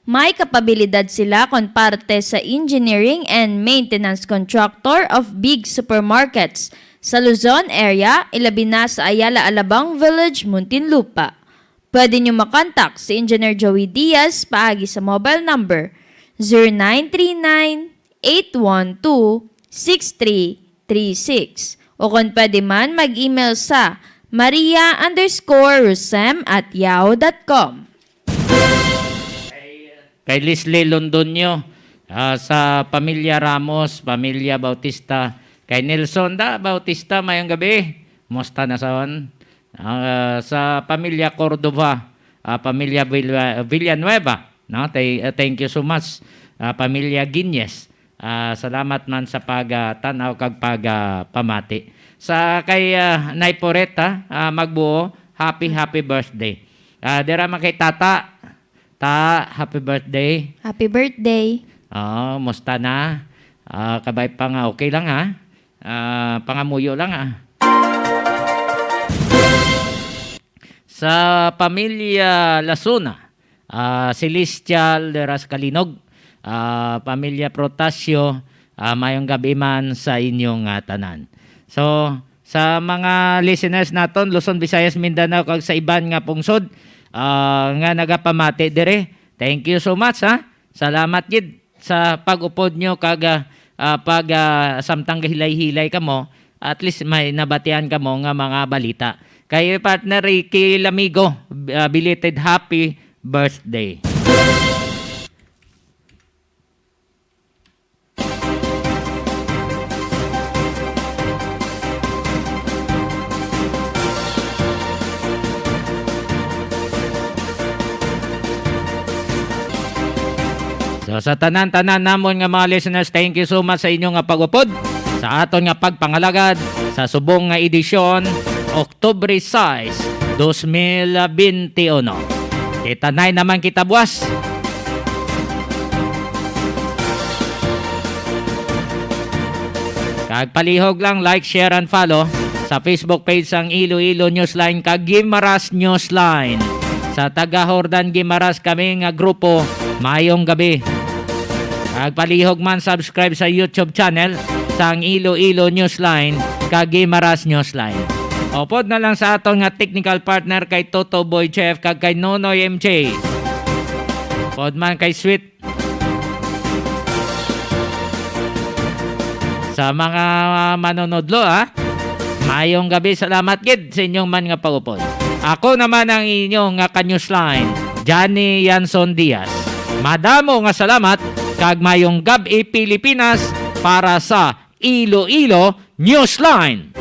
May kapabilidad sila kon parte sa engineering and maintenance contractor of big supermarkets sa Luzon area, ilabi na sa Ayala Alabang Village, Muntinlupa. Pwede nyo makontak si Engineer Joey Diaz paagi sa mobile number zero nine three nine, eight one two, six three three six, o kon pwede man mag-email sa maria underscore rusem at yahoo dot com. Kay Leslie Londonio, ah, sa pamilya Ramos, pamilya Bautista, kay Nelson da Bautista, mayong gabi. Musta na son? Ah, sa pamilya Cordova, ah, pamilya Villa- Villanueva, No? Tay-, uh, thank you so much, uh, Pamilya Guinness. Uh, salamat man sa pag, uh, tanaw kag pag, uh, pamati. Sa kay, uh, Nay Poreta, uh, Magbuo, happy, happy birthday. Uh, dira man kay Tata. Ta, happy birthday. Happy birthday. Oo, musta na? Ah, kabay pa nga, okay lang, ha? Ah, pangamuyo lang, ha? Sa pamilya Lasuna, ah, Celestial de Rascalinog, ah, pamilya Protasio, ah, mayong gabi man sa inyong, ah, tanan. So, sa mga listeners naton, Luzon, Visayas, Mindanao, kag sa iban nga pungsod, ah, nga nagapamati dire, thank you so much, ha. Salamat gid sa pag-upod nyo kag, ah, ah, pag, ah, samtang gahilay-hilay kamo, at least may nabatian kamo nga mga balita. Kay partner Ricky Lamigo, ah, belated happy birthday. So, sa tanan-tanan namon nga mga listeners, thank you so much sa inyo nga pag-upod sa aton nga pagpangalagad sa subong nga edisyon, Oktubre sais, dos mil benti uno. Kita na naman kita buwas. Kag palihog lang, like, share, and follow sa Facebook page sang Iloilo Newsline kag Guimaras Newsline. Sa taga Jordan Guimaras kami nga grupo, mayong gabi. Kag palihog man, subscribe sa YouTube channel sang Iloilo Newsline kag Guimaras Newsline. Upod na lang sa aton nga technical partner kay Toto Boy Chef kag kay Nonoy M J. Upod man kay Sweet. Sa mga manunodlo, ha? Mayong gabi, salamat gid sa inyong man nga pag-upod. Ako naman ang inyong nga ka-newsline, Johnny Yanson Diaz. Madamo nga salamat kag mayong gab-i, Pilipinas, para sa Iloilo Newsline.